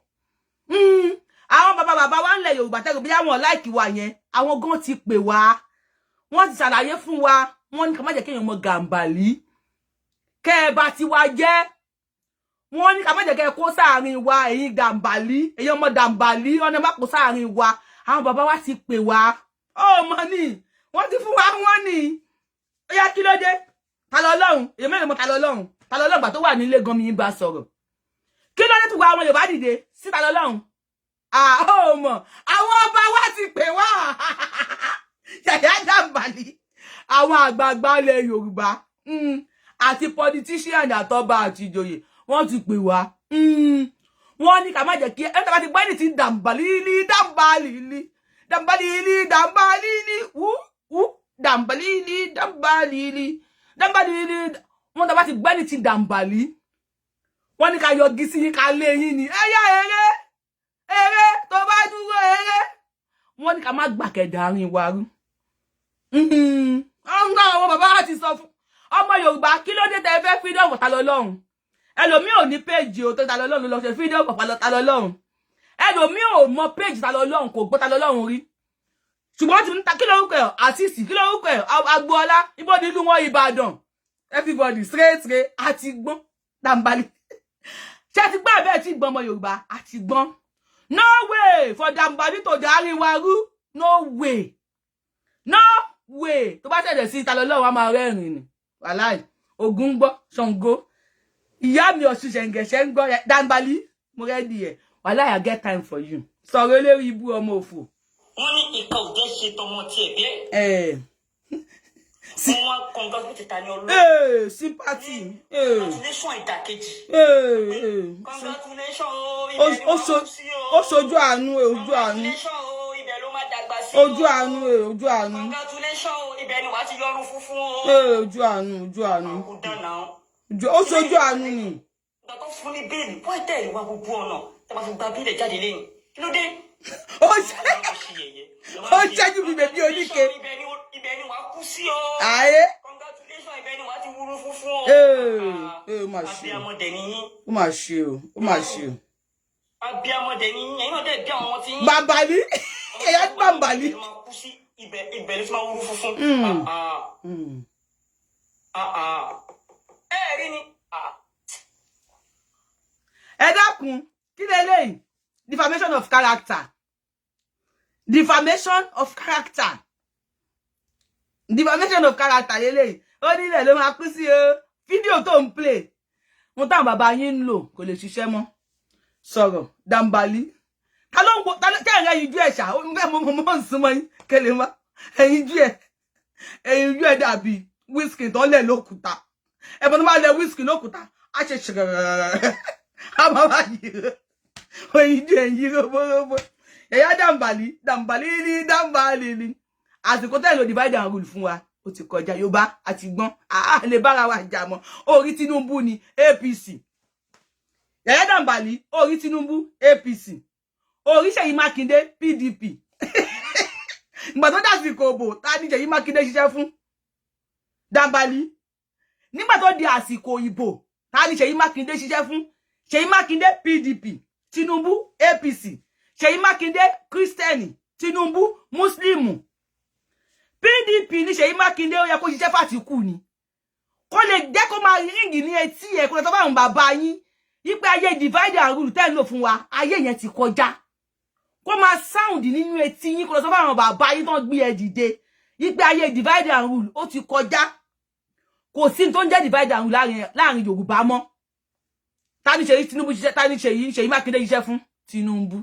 Àwọn bàbá bàbá wa ńlẹ̀ Yorùbá tẹ́lẹ̀ bí àwọn like wa yẹn, àwọn gan ti pè wá, wọ́n ti ṣàlàyé fún wa. Wọ́n ní ká má jẹ́ kéèyàn mọ Gàǹbàlí kẹ́ ẹ bá ti wá jẹ́. Wọ́n ní ká má jẹ́ kẹ́ ẹ kó sáàrin wa. Ẹ̀yin Gàǹbàlí, ẹ̀yin ọmọ Dàǹbàlí, wọ́n ní má kó sáàrin wa. Àwọn bàbá wa ti pè wá, ọmọ ní wọ́n ti fún wa, wọ́n ní ó yá, kí ló dé? Ta lọ lọ́hùn? Èyí mẹ́rin mọ́ ta lọ lọ́hùn? Ta lọ lọ́hùn gbà tó wà nílé gan mi ń bá sọ̀rọ̀. Kí ló dé tó gba àwọn Yorùbá dìde sí ta lọ lọ́hùn? Àmọ́ àwọn ọba wa ti pè wá. Yàyà Dàmbàlì, àwọn àgbààgbà ilẹ̀ Yorùbá àti politician àtọba àti ìjòyè, wọ́n ti pè wá. Wọ́n ní ká má jẹ́ kí ẹ tàbí ti gbọ́ ẹni tí Dàmbàlì, Dàmbàlì, Dàmbàlì, Dàmbàlì, wú wú, Dàmbàlì, Dàmbàlì, Dàmbàlì. Wọ́n tàbá ti gbọ́ ẹni tí Dàmbàlì, wọ́n ní ká yọgi sí yín, ká lé yín ni ẹyá eré eré tó bá dúró eré. Wọ́n ní ká má gbà kẹdà àárín wa rú. Ọ̀nà àwọn bàbá wa ti sọ fún ọmọ Yorùbá, kí ló dé tẹ́ fẹ́ freedom ta lọ lọ́hùn? Ẹlòmíì ò ní péjì o tó ta lọ lọ́hùn lọ ṣe freedom ta lọ lọ́hùn. Ẹlòmíì ò mọ péjì ta lọ lọ́hùn, kò gbọ́ ta lọ lọ́hùn rí, ṣùgbọ́n ti ń ta. Kí lórúkọ ẹ̀? Àtìsí, kí lórúkọ ẹ̀? Agboola, ibo nílùú wọn? Ìbàdàn. Everybody straight straight àti gbọ́n. Dàmbálí, ṣé ti gbọ́n bẹ́ẹ̀ tí gbọ́n? Ọmọ Yorùbá àti gbọ́n. No way for Dàmbálí tó darí wa rú. No way, no way. Tó bá tẹ̀lé sí ìta lọ́wọ́, a máa rẹ́rìn ni. Wàláì, Ògún gbọ́, Ṣàngó ìyá mi, Ọ̀ṣun ṣẹ̀ǹgẹ̀ṣẹ̀ ń gbọ́. Dàmbálí, mo ready ẹ̀. Wàláì, I get time for you. Sọ̀rọ̀, eléri ibú ọmọ òfò. Wọ́n ní ìka ò jẹ́ ṣe tọmọ tiẹ̀ bẹ́ẹ̀. Wọ́n wá congratulate Ta ni Ọlọ́run. Sympathy. Congratulation ìdàkejì. Congratulation o, ibẹ̀ ni wọ́n kú sí o. Ó ṣojú àánú, ojú àánú. Congratulation o, ibẹ̀ ló máa dàgbà sí o. Ojú àánú, ojú àánú. Congratulation o, ibẹ̀ ni wàá ti yọrun funfun o. Ojú àánú, ojú àánú. Kò dáná. Ó ṣojú àánú ni. Ìgbà tó fún ní bail, wọ́n tẹ̀lé wa gbogbo ọ̀nà tẹ́ bá fi gba bail jáde lẹ́yìn. Kí ló dé? Ó ṣe, ó ṣẹ́jú bíi bèbí oníke. Ibẹ̀ ni wàá kú sí o. Ààyè. Congratulation, ibẹ̀ ni wàá ti wúrú funfun o. Ee, ó mà ṣe o. Abiyamọ dẹ̀ nìyí. Ó mà ṣe o, ó mà ṣe o. Abiyamọ dẹ̀ nìyí, ẹ̀yin náà dẹ̀ bí àwọn ọmọ tí yín. Bàbàlí, ẹ̀yà bàbàlí. Ibẹ̀ ló máa kú sí, ibẹ̀ ló ti máa wúrú funfun. Ẹ rí ni. Ẹ dákun, kí leléyìí? Defamation of character, defamation of character, defamation of character leléyìí. Ó nílẹ̀ ló máa kú sí o. Fídíò tó ń play wọn táwọn bàbá yín ń lò kò lè ṣiṣẹ́ mọ́. Sọ̀rọ̀, Dàmbàlí. Ta ló ń wo? Ta ló tẹ́ ẹ̀rẹ́ yín jú ẹ̀ ṣá? Ó ń fẹ́ mọ́ ń súnmọ́ yín kẹlẹ̀ mọ́ ẹ̀yin jú ẹ̀, ẹ̀yin jú ẹ̀ dàbí whisky tó lẹ̀ lókùúta. Ẹ̀bùn tó máa lẹ̀ whisky lókùúta, á ṣe ṣẹ̀rẹ̀rẹ̀rẹ̀, á máa wá yìí ẹ̀yin jú ẹ̀ yí róbóróbó. Ẹ̀yà Dàmbàlí, Dàmbàlí ní Dàmbàlí ní àsìkò tẹ́ ẹ̀ lò divide and rule fún wa, ó Ó ti kọjá. Yorùbá àti gbọ́n, a lè bára wa jà mọ́. Orí Tinubu ni APC, Yàyà Dàmbàlì. Orí Tinubu, APC. Orí Ṣèyí Mákindé, PDP. Ìgbà tó dàsìkò òbò, ta ni Ṣèyí Mákindé ṣiṣẹ́ fún? Dàmbàlì, nígbà tó di àsìkò ìbò, ta ni Ṣèyí Mákindé ṣiṣẹ́ fún? Ṣèyí Mákindé, PDP. Tinubu, APC. Ṣèyí Mákindé, Kristẹni. Tinubu, Muslimu. PDP ní Ṣèyí Mákindé. Ó yẹ kó ṣiṣẹ́ f'Àtìkù ni, kó lè jẹ́ kó máa ring ní etí ẹ̀, kó lè sọ fáwọn bàbá yín wípé ayé divide and rule tẹ́ ń lò fún wa, ayé yẹn ti kọjá. Kó máa sound nínú etí yín, kó lè sọ fáwọn bàbá yín tán gbé ẹ dìde wípé ayé divide and rule, ó ti kọjá. Kò sí tó ń jẹ́ divide and rule láàrin Yorùbá mọ́. Ta ni Ṣèyí Tinubu ṣiṣẹ́? Ta ni Ṣèyí Mákindé ṣiṣẹ́ fún? Tinubu.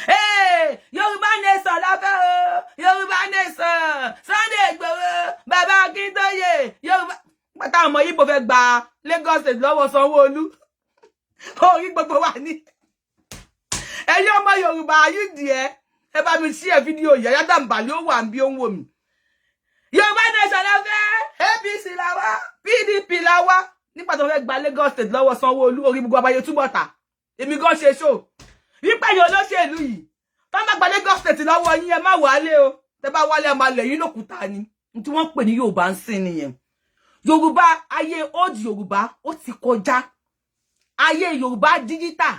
Hey, Yorùbá nation láfẹ́ o. Yorùbá nation, Sunday Igboho, bàbá Akíntóyè, Yorùbá pátá. Ọmọ Ìgbò fẹ́ gba Lagos State lọ́wọ́ Sanwó-Olú, orí gbogbo wa ní. Ẹ̀yin ọmọ Yorùbá yìí díẹ̀, ẹ bá mi share fídíò. Yàyà Dàmbàlì ó wà bí ó ń wò mí. Yorùbá nation láfẹ́, APC la wá, PDP la wá. Nígbà tó fẹ́ gba Lagos State lọ́wọ́ Sanwó-Olú, orí gbogbo abayé túbọ̀ tà. Èmi gan ṣe show wípé ẹ̀yin olóṣèlú yìí tó má gba Lagos State lọ́wọ́ yín, ẹ má wálé o. Tẹ́ bá wálé, ẹ máa lẹ̀ yín lókùúta ni. Ní tí wọ́n pè ní Yorùbá ń sìn nìyẹn. Yorùbá ayé old Yorùbá, ó ti kọjá. Ayé Yorùbá digital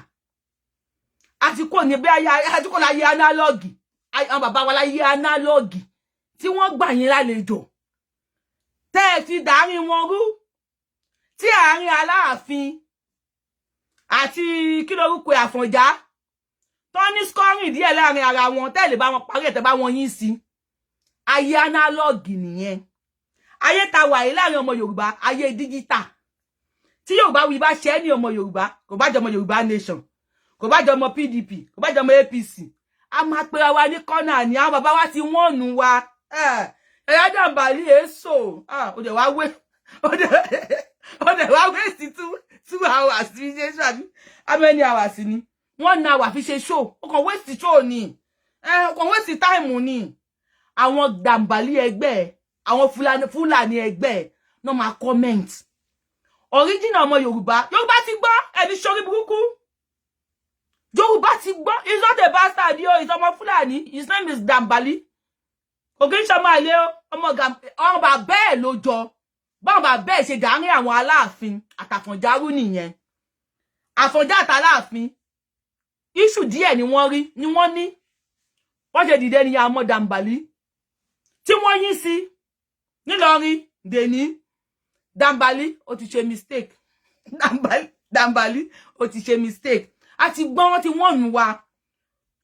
àti kò ní bí ayé àti kò láyé analog. Àwọn bàbá wa láyé analog tí wọ́n gbà yín lálejò, tẹ́ ẹ ti dàárín wọn rú, tí àárín Aláàfin àti kí lorúkọ Àfọ̀njá tó ní scoring díẹ̀ láàrin ara wọn, tẹ́ lè bá wọn parí ẹ̀, tẹ́ bá wọn yín sí. Ayé analog nìyẹn. Ayé ta wà yìí láàrin ọmọ Yorùbá, ayé digital. Tí Yorùbá wí bá ṣe é ní ọmọ Yorùbá, kò bá jẹ ọmọ Yorùbá nation, kò bá jẹ ọmọ PDP, kò bá jẹ ọmọ APC, a máa pera wa ní kọ́nà ní. Àwọn bàbá wa ti wọ́n nù wa. Ẹ̀yà Dàmbàlì èso, ó dẹ̀ wá wé, ó dẹ̀ wá wé sí 2 hours fi ṣe show, àbí how many hours ni? 1 hour fi ṣe show. Ó kàn waste show ni, ó kàn waste time ni. Àwọn Dàmbàlì ẹgbẹ́, àwọn Fúlàní ẹgbẹ́ náà máa comment. Original ọmọ Yorùbá, Yorùbá ti gbọ́. Ẹni sórí burúkú, Yorùbá ti gbọ́. He's not a bastard yo, he's ọmọ Fúlàní. His name is Dàmbàlì. Kò kí ń ṣọmọ àlè o. Ọmọ bàbá ẹ̀ ló jọ. Báwọn bàbá ẹ̀ ṣe dàárín àwọn Aláàfin àtàfọ̀njárú nìyẹn. Àfọ̀njá àtàláàfin, issue díẹ̀ ni wọ́n rí ni wọ́n ní. Wọ́n ṣe dìde ní àmọ́ Dàmbàlì tí wọ́n yín sí nílọrin dèní. Dàmbàlì, ó ti ṣe mistake. Dàmbàlì, Dàmbàlì, ó ti ṣe mistake. A ti gbọ́n, wọ́n ti wọ́n nù wa.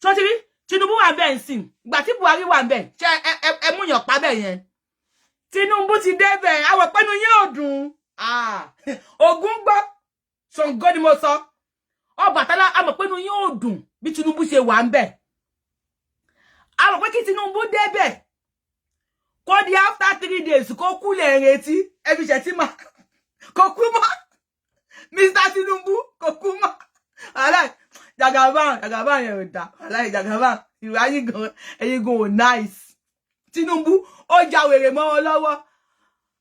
Tó ti rí Tinubu wà bẹ́ẹ̀ ń sìn, ìgbà tí Buhari wà bẹ́ẹ̀, ṣe ẹ múyàn pa bẹ́ẹ̀ yẹn. Tinubu ti débẹ̀, àwọn pẹ́nu yín ò dùn. Ògún gbọ́, Ṣàngó ni mo sọ, Ọbàtálá, àmọ̀ pẹ́nu yín ò dùn bí Tinubu ṣe wà ń bẹ̀. Àmọ̀ pé kí Tinubu débẹ̀, kó di after 3 days, kó kú lè retí ẹbí ṣe tí mà kó kú mọ́. Mr Tinubu kò kú mọ́. Aláì Jagaban, Jagaban yẹn ò dá. Aláì Jagaban, ìwà yín gan, ẹ̀yin gan ò nice. Tinubu ó ja wèrè mọ́ wọn lọ́wọ́.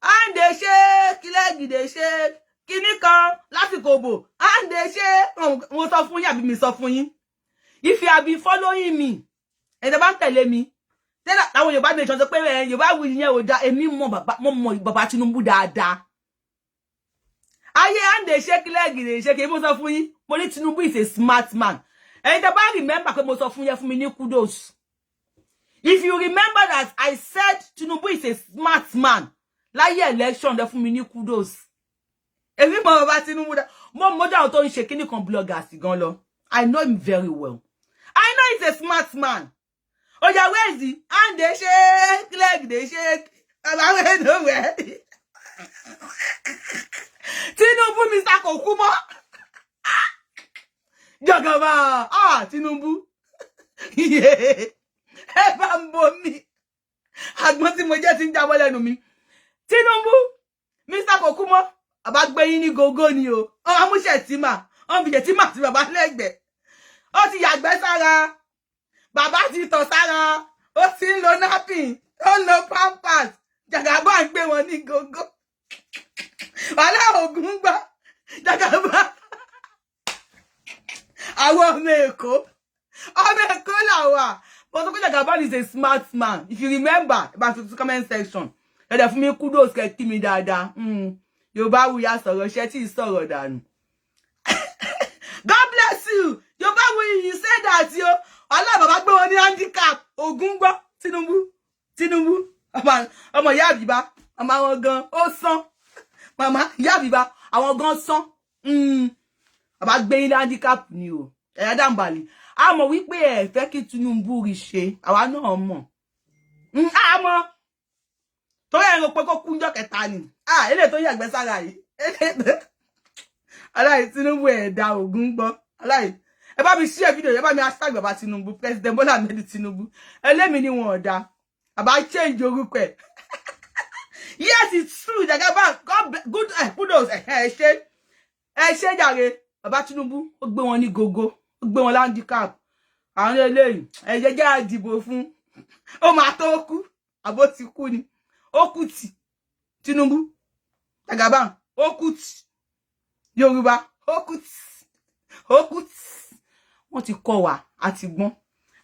À ń dè ṣe kílẹ̀gìdè ṣe kinní kan lásìkò òbò, à ń dè ṣe. Mo sọ fún yín àbí mi sọ fún yín? If you have been following me, ẹ̀yin tẹ́ bá ń tẹ̀lé mi tẹ́lẹ̀, àwọn Yorùbá nation sọ pé Yorùbá wù yẹn ò dá. Èmi mọ bàbá, mo mọ bàbá Tinubu dáadáa. Ayé à ń dè ṣe kílẹ̀gìdè ṣe kí mo sọ fún yín, mo ní Tinubu is a smart man. Ẹ̀yin tẹ́ bá remember pé mo sọ fún yẹn, fún mi ní kudos. If you remember that I said Tinubu is a smart man láyé election, lẹ fún mi ní kudos. Èmi mọ bàbá Tinubu dá, mo mọjú àwọn tó ń ṣe kíní kan bloggers gan lọ. I know him very well. I know he's a smart man. Oya, where is he? And they shake leg, they shake. Bàbá wey nowhere. Tinubu, Mr. Kò kú mọ́. Jọgọba, ah, Tinubu. Ẹ bá ń bomi. Àgbọn tí mo jẹ́ ti ń jábọ́ lẹ́nu mi. Tinubu, Mr. Kò kú mọ́. Bàbá gbé yín ní gógó ni o. Wọ́n amúṣẹ̀ tí mà. Wọ́n fi ṣètí mà sí bàbá lẹ́gbẹ̀ẹ́. Ó ti yàgbẹ́ sára. Bàbá ti tọ̀ sára. Ó ti ń lo napkin. Ó ń lo pampers. Jagaba ń gbé wọn ní gógó. Wàhálà, ògùn gbọ́. Jagaba, àwọn ọmọ Èkó, ọmọ Èkó làwà. Mo sọ pé Jagaban is a smart man. If you remember, bá fi sí comment section, ẹ̀dẹ̀ fún mi kudos, kẹ́ kí mi dáadáa. Yorùbá Wuyi sọ̀rọ̀ ṣẹ́ tí ì sọ̀rọ̀ dànù. God bless you, Yorùbá Wuyi. You say that yo. Wàhálà, bàbá gbé wọn ní handicap. Ògùn gbọ́. Tinubu, Tinubu, ọmọ ìyá àbíbá, ọmọ àwọn gan ó sán. Màmá ìyá àbíbá, àwọn gan sán. Bàbá gbé yín ní handicap ni o. Ẹ̀yà dàmbàlì, a mọ̀ wípé ẹ fẹ́ kí Tinubu rí ṣe. Àwa náà mọ̀, a mọ̀, torí ẹ̀rọ pé kó kúnjọ́ kẹta ni eléyìí tó yàgbẹ́ sára yìí. Aláì, Tinubu, ẹ̀dá ògùn gbọ́. Aláì, ẹ bá mi share fídíò, ẹ bá mi hashtag bàbá Tinubu, President Bola Ahmed Tinubu. Ẹlẹ́mi ni wọn ọ̀dà bàbá change orúkọ ẹ̀. Yes, it's true. Jagaba, God good, kudos. Ẹ ṣe, ẹ ṣe jàre. Bàbá Tinubu, ó gbé wọn ní gogo, ó gbé wọn handicap. Àwọn eléyìí, ẹ jẹ́ jẹ́ àdìbò fún, ó máa tó kú. Àbó ti kú ni, ó kú tì. Tinubu, Jagaban, ó kú tì. Yorùbá, ó kú tì, ó kú tì. Wọ́n ti kọ́ wa, àti gbọ́n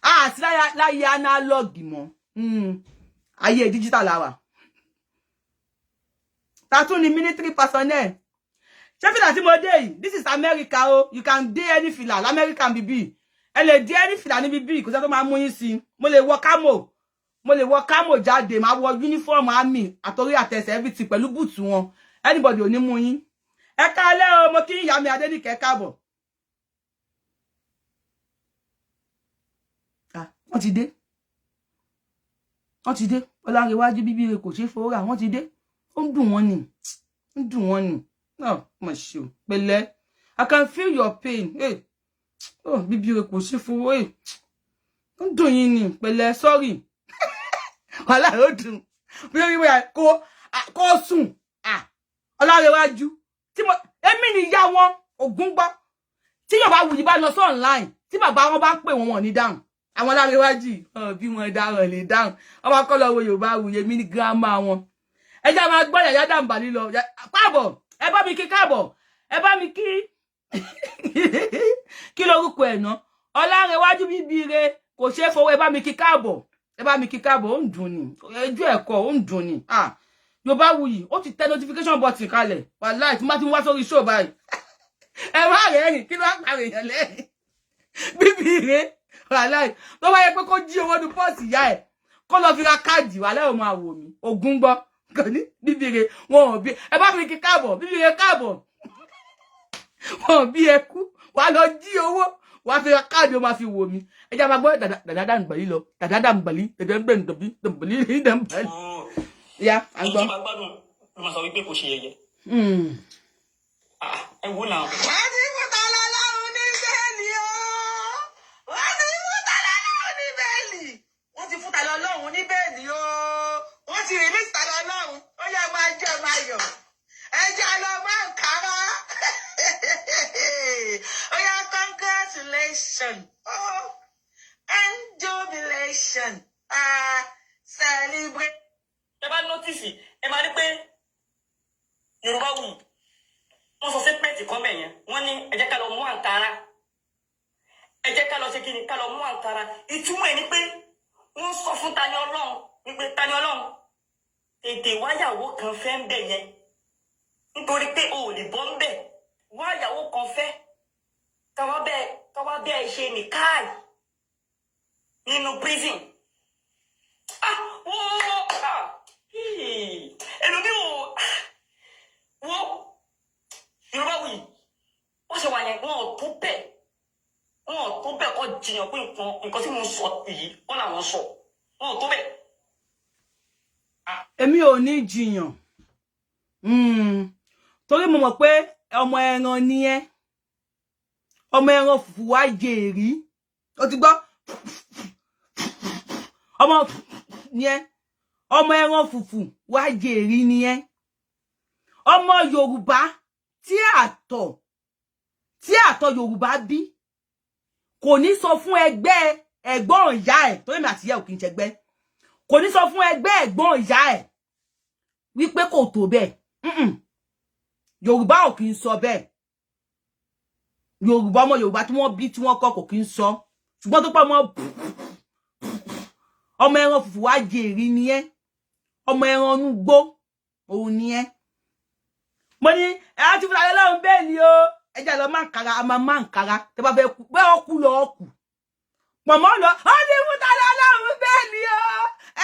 àti láyé analog mọ́. Ayé digital la wà. Tàtún ni military personnel. Ṣé fìlà tí mo dé yìí? This is America o. You can dé any fìlà l'America bíbí. Ẹ lè dé any fìlà níbi bí, kò sẹ́ tó máa mú yín sí. Mo lè wọ camo, mo lè wọ camo jáde, máa wọ uniform army àtọrí àtẹsẹ̀, everything, pẹ̀lú bùtù wọn. Anybody ò ní mú yín. Ẹ káalẹ́ o. Mo kí ìyá mi Adéníkẹ́ káàbọ̀. Ah, wọ́n ti dé, wọ́n ti dé. Ọlárẹ̀wájú bíbí rẹ̀ kò ṣeé fowó rà. Wọ́n ti dé. Ó ń dùn wọ́n ni, ó ń dùn wọ́n ni náà. Mà ṣe o, pẹ̀lẹ́. I can feel your pain. Hey. Oh, bíbí rẹ̀ kò ṣeé fowó. Hey. Ó ń dùn yín ni. Pẹ̀lẹ́, sorry. Wàhálà, ó dùn bí ó rí wíwá kó sùn. Ọlárẹ̀wájú tí mo, èmi ni ìyá wọn, ògún gbọ́. Tí Yorùbá Wuyì bá lọ sí online, tí bàbá wọn bá pè wọn, wọn ní dáhùn. Àwọn Ọlárẹ̀wájú bí wọn dáhùn lè dáhùn. Wọn máa kọ́ lọ wo Yorùbá Wuyì. Èmi ní girama wọn. Ẹ jẹ́ máa gbọ́ Yàyà Dàmbàlí lọ. Káàbọ̀, ẹ bá mi kí káàbọ̀, ẹ bá mi kí. Kí lorúkọ ẹ̀ ná? Ọlárẹ̀wájú bíbí re kò ṣeé fowó. Ẹ bá mi kí káàbọ̀, ẹ bá mi kí káàbọ̀. Ó ń dùn ní ẹjọ́ ẹ̀kọ́, ó ń dùn ní. Yorùbá Wuyì, ó ti tẹ notification button kalẹ̀. Wàláì, tí má ti wá sórí show báyìí, ẹ má rẹ́rìn. Kí ló wá pàrọ̀ èèyàn lẹ́rìn? Bíbí re, wàláì, tó bá yẹ pé kó jí owó ní pọ́ọ̀sì ìyá ẹ̀, kó lọ fi ra káàdì, wàláì, ò máa wò mí. Ògún gbọ́, kò ní bíbí re. Wọn ò bí. Ẹ bá mi kí káàbọ̀. Bíbí re káàbọ̀. Wọn ò bí ẹ kú, wàá lọ jí owó, wàá fi ra káàdì, ó máa fi wò mí. Ẹ jẹ́ máa gbọ́ dàdá dàǹgbàlí lọ. Dàdá dàǹgbàlí, dàdá dàǹgbàlí, dàǹgbàlí, dàǹgbàlí. Ya, à ń gbọ́. Ẹni tí bá gbádùn ló máa sọ wípé kò ṣe yẹ̀yẹ́. Ẹ wo náà. Wọ́n ti fún Tálọ́lọ́run ní bail o. Wọ́n ti fún Tálọ́lọ́run ní bail. Wọ́n ti fún Tálọ́lọ́run ní bail o. Wọ́n ti release Tálọ́lọ́run. Ó yẹ máa jẹ́ máa yọ̀. Ẹ jẹ́ lọ máa ń kára. Ó yá, congratulations. Oh, and jubilation. Ah, celebrate. Ẹ bá notice, ẹ máa rí pé Yorùbá Wuyì, wọ́n sọ statement kan bẹ̀ yẹn. Wọ́n ní ẹ jẹ́ ká lọ mú àǹkárá, ẹ jẹ́ ká lọ ṣe kí ni, ká lọ mú àǹkárá. Ìtumọ̀ ẹ̀ ni pé wọ́n sọ fún Tani Olohun wípé Tani Olohun, tètè wáyàwó kan fẹ́ ń bẹ̀ yẹn, nítorí pé o ò lè bọ́ ń bẹ̀. Wáyàwó kan fẹ́ káwá bẹ́ẹ̀ ṣe nìkáàyì nínú prison. Ah, wọ́n, ah, ẹlòmíì ò wọ́n. Yorùbá Wuyì, wọ́n ṣe wà yẹn, wọn ò tó bẹ́ẹ̀, wọn ò tó bẹ́ẹ̀ kọ́ jiyàn pé nǹkan tí mo sọ yìí wọ́n làwọn sọ. Wọn ò tó bẹ́ẹ̀. Èmi ò ní jiyàn, torí mo mọ̀ pé ọmọ ẹran ni ẹ́. Ọmọ ẹran fùfú wá jèrè, ó ti gbọ́. Ọmọ ni ẹ́, ọmọ ẹran fùfú wá jèrè ni ẹ́. Ọmọ Yorùbá tí àtọ̀ Yorùbá bí kò ní sọ fún ẹgbẹ́ ẹ̀gbọ́n ìyá ẹ̀, torí mi àti ìyá ò kì í ṣẹgbẹ́, kò ní sọ fún ẹgbẹ́ ẹ̀gbọ́n ìyá ẹ̀. Wípé kò tó bẹ́ẹ̀. Yorùbá ò kì í sọ bẹ́ẹ̀. Yorùbá, ọmọ Yorùbá tí wọ́n bí, tí wọ́n kọ́, kò kí ń sọ. Ṣùgbọ́n tó pọ̀ mọ́ ọmọ ẹran fùfú wá jèrè ni ẹ́, ọmọ ẹran inú gbó òun ni ẹ́. Mo ní ẹ á ti fúnra lọ́run bẹ́ẹ̀ ni o. Ẹ jẹ́ lọ máa ń kara, a máa máa ń kara. Tẹ́ bá fẹ́ kú bẹ́ẹ̀, ọ kú lọ, ọ kù pọ̀mọ́ lọ. Ó ní fúnra lọ́run bẹ́ẹ̀ ni o.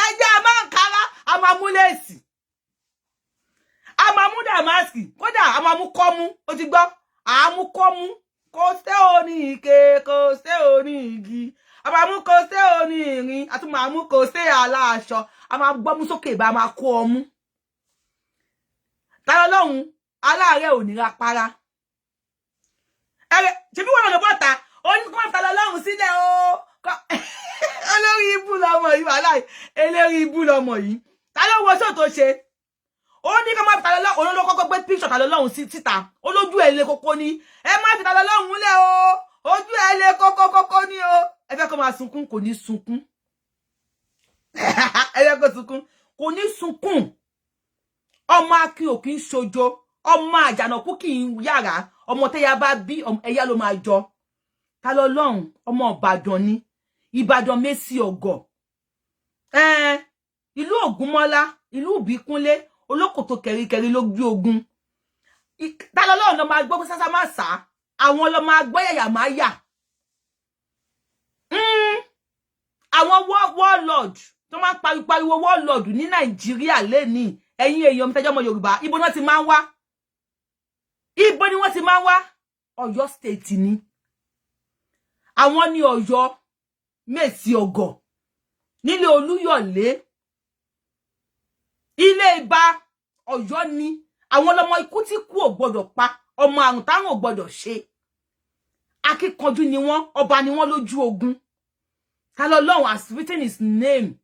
Ẹ jẹ́ a máa ń kara, a máa mú lace, a máa mú damask, kódà a máa mú kọ́mú. Ó ti gbọ́, àámú kọ́mú kò sé òní ike, kò sé òní igi, a máa mú kò sé òní ìrìn, a tún máa mú kò sé aláṣọ, a máa gbọ́mú sókè bá a máa kó ọmú. Tara lọ́hùn aláàárẹ̀ ò ní ra para ẹrẹ. Ṣebí wọn lọ bọ́ta, ó ní kó má fi lọ́hùn sílẹ̀ o. Olórí ibú lọmọ yìí, wàhálà, elórí ibú lọmọ yìí. Ta ló wọ sóò tó ṣe? Ó ní ká má fi ta lọ́hùn. Olóló kọ́kọ́ gbé píṣọ̀ ta lọ́hùn sí síta. Olójú ẹ̀ lé kókó ní ẹ má fi ta lọ́hùn lẹ̀ o. Ojú ẹ̀ lé kókó kókó ní o. Ẹ fẹ́ kó máa sunkún, kò ní sunkún. Ẹ fẹ́ kó sunkún, kò ní sunkún. Ọmọ akin ò kí ń ṣojo, ọmọ àjànàkú kì í yàrá. Ọmọ tẹ́yà bá bí, ẹ̀yà ló máa jọ. Ta lọ lọ́hùn? Ọmọ Ìbàdàn ni, Ìbàdàn Mẹ́sì ọ̀gọ̀, ìlú Ògúnmọ́lá, ìlú Ìbíkúnlé, olókòtò kẹríkẹrí ló gbé ogun. Ta lọ lọ́hùn lọ máa gbọ́ pé sásá má sá, àwọn lọ máa gbọ́ yàyà má yà. Àwọn warlord tó máa ń pariwo warlord ní Nàìjíríà lẹ́nìí, ẹ̀yin èèyàn mi tẹ́jọ́ ọmọ Yorùbá, ibo náà ti máa ń wá? Ibo ni wọ́n ti máa ń wá? Ọ̀yọ́ State ni. Àwọn ní Ọ̀yọ́ Mèsì Ọ̀gọ̀, nílé Olúyọ̀lé, ilé Ìbà Ọ̀yọ́ ni. Àwọn ọlọmọ ikú tí kú ò gbọ́dọ̀ pa, ọmọ àrùn táwọn ò gbọ́dọ̀ ṣe. Akíkanjú ni wọ́n, ọba ni wọ́n lójú ogun. Ta lọ́lọ́run has written his name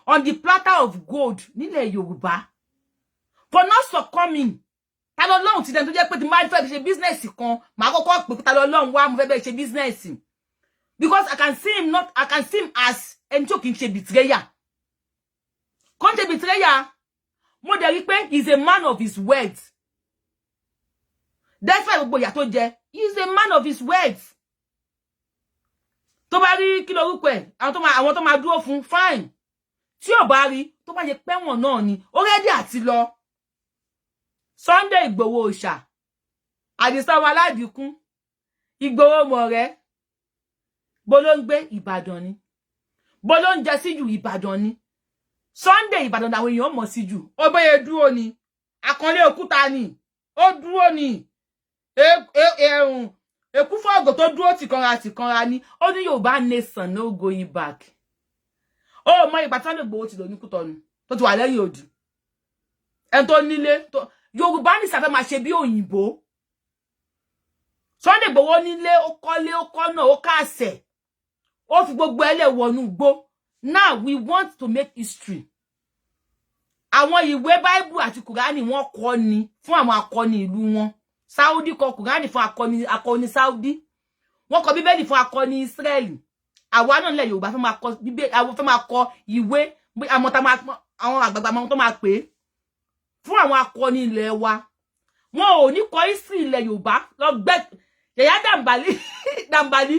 on the platter of gold nílẹ̀ Yorùbá for not succumbing. Ta lọ́lọ́run ti dẹni tó jẹ́ pé tí máa fẹ́ ṣe business kan, màá kọ́kọ́ pè pé, "Ta lọ́lọ́run wá, mo fẹ́ bẹ́ẹ̀ ṣe business," because I can see him not, I can see him as ẹni tí ò kì í ṣe betrayer, kò ń ṣe betrayer. Mo dẹ̀ rí pé he is a man of his words. Despite gbogbo ìyà tó jẹ, he is a man of his words. Tó bá rí kí lorúkọ ẹ̀, àwọn tó máa dúró fún, fine. Tí ò bá rí, tó bá yẹ pẹ́wọ̀n náà ni, ó ready àti lọ. Sunday Ìgbòho òòṣà, Àdìsá ọmọ aládìkún, Ìgbòho mọ̀rẹ́, bó ló ń gbé? Ìbàdàn ni. Bó ló ń jẹ sí jù? Ìbàdàn ni. Sunday, Ìbàdàn làwọn èèyàn mọ̀ sí jù. Ó bóyá dúró ni, àkànlé òkúta ni ó dúró ni, èkú fọ́ọ̀gù tó dúró tìkanra tìkanra ni. Ó ní Yorùbá nation, no going back. Ó mọ ìgbà tí Sunday Igboho ti lò ní Kútọ̀nù, tó ti wà lẹ́yìn odi, ẹni tó nílé tó Yorùbá ní sàfẹ́ máa ṣe bí òyìnbó. Sunday Igboho nílé, ó kọ́lé, ó kọ́nà, ó kàṣẹ̀, ó fi gbogbo ẹlẹ́ wọnú gbó. Now we want to make history. Àwọn ìwé Báíbù àti Kùránì, wọ́n kọ́ ni fún àwọn akọni ìlú wọn. Saudi kọ Kùránì fún akọni Saudi, wọ́n kọ Bíbélì fún akọni Israẹli. Àwa náà nílẹ̀ Yorùbá fẹ́ máa kọ Bíbélì, àwọn fẹ́ máa kọ ìwé, àwọn àgbààgbà àwọn tó máa pè é fún àwọn akọni ilẹ̀ wa. Wọn ò ní kọ history ilẹ̀ Yorùbá lọ gbẹ Yàyà Dàmbàlí Dàmbàlí.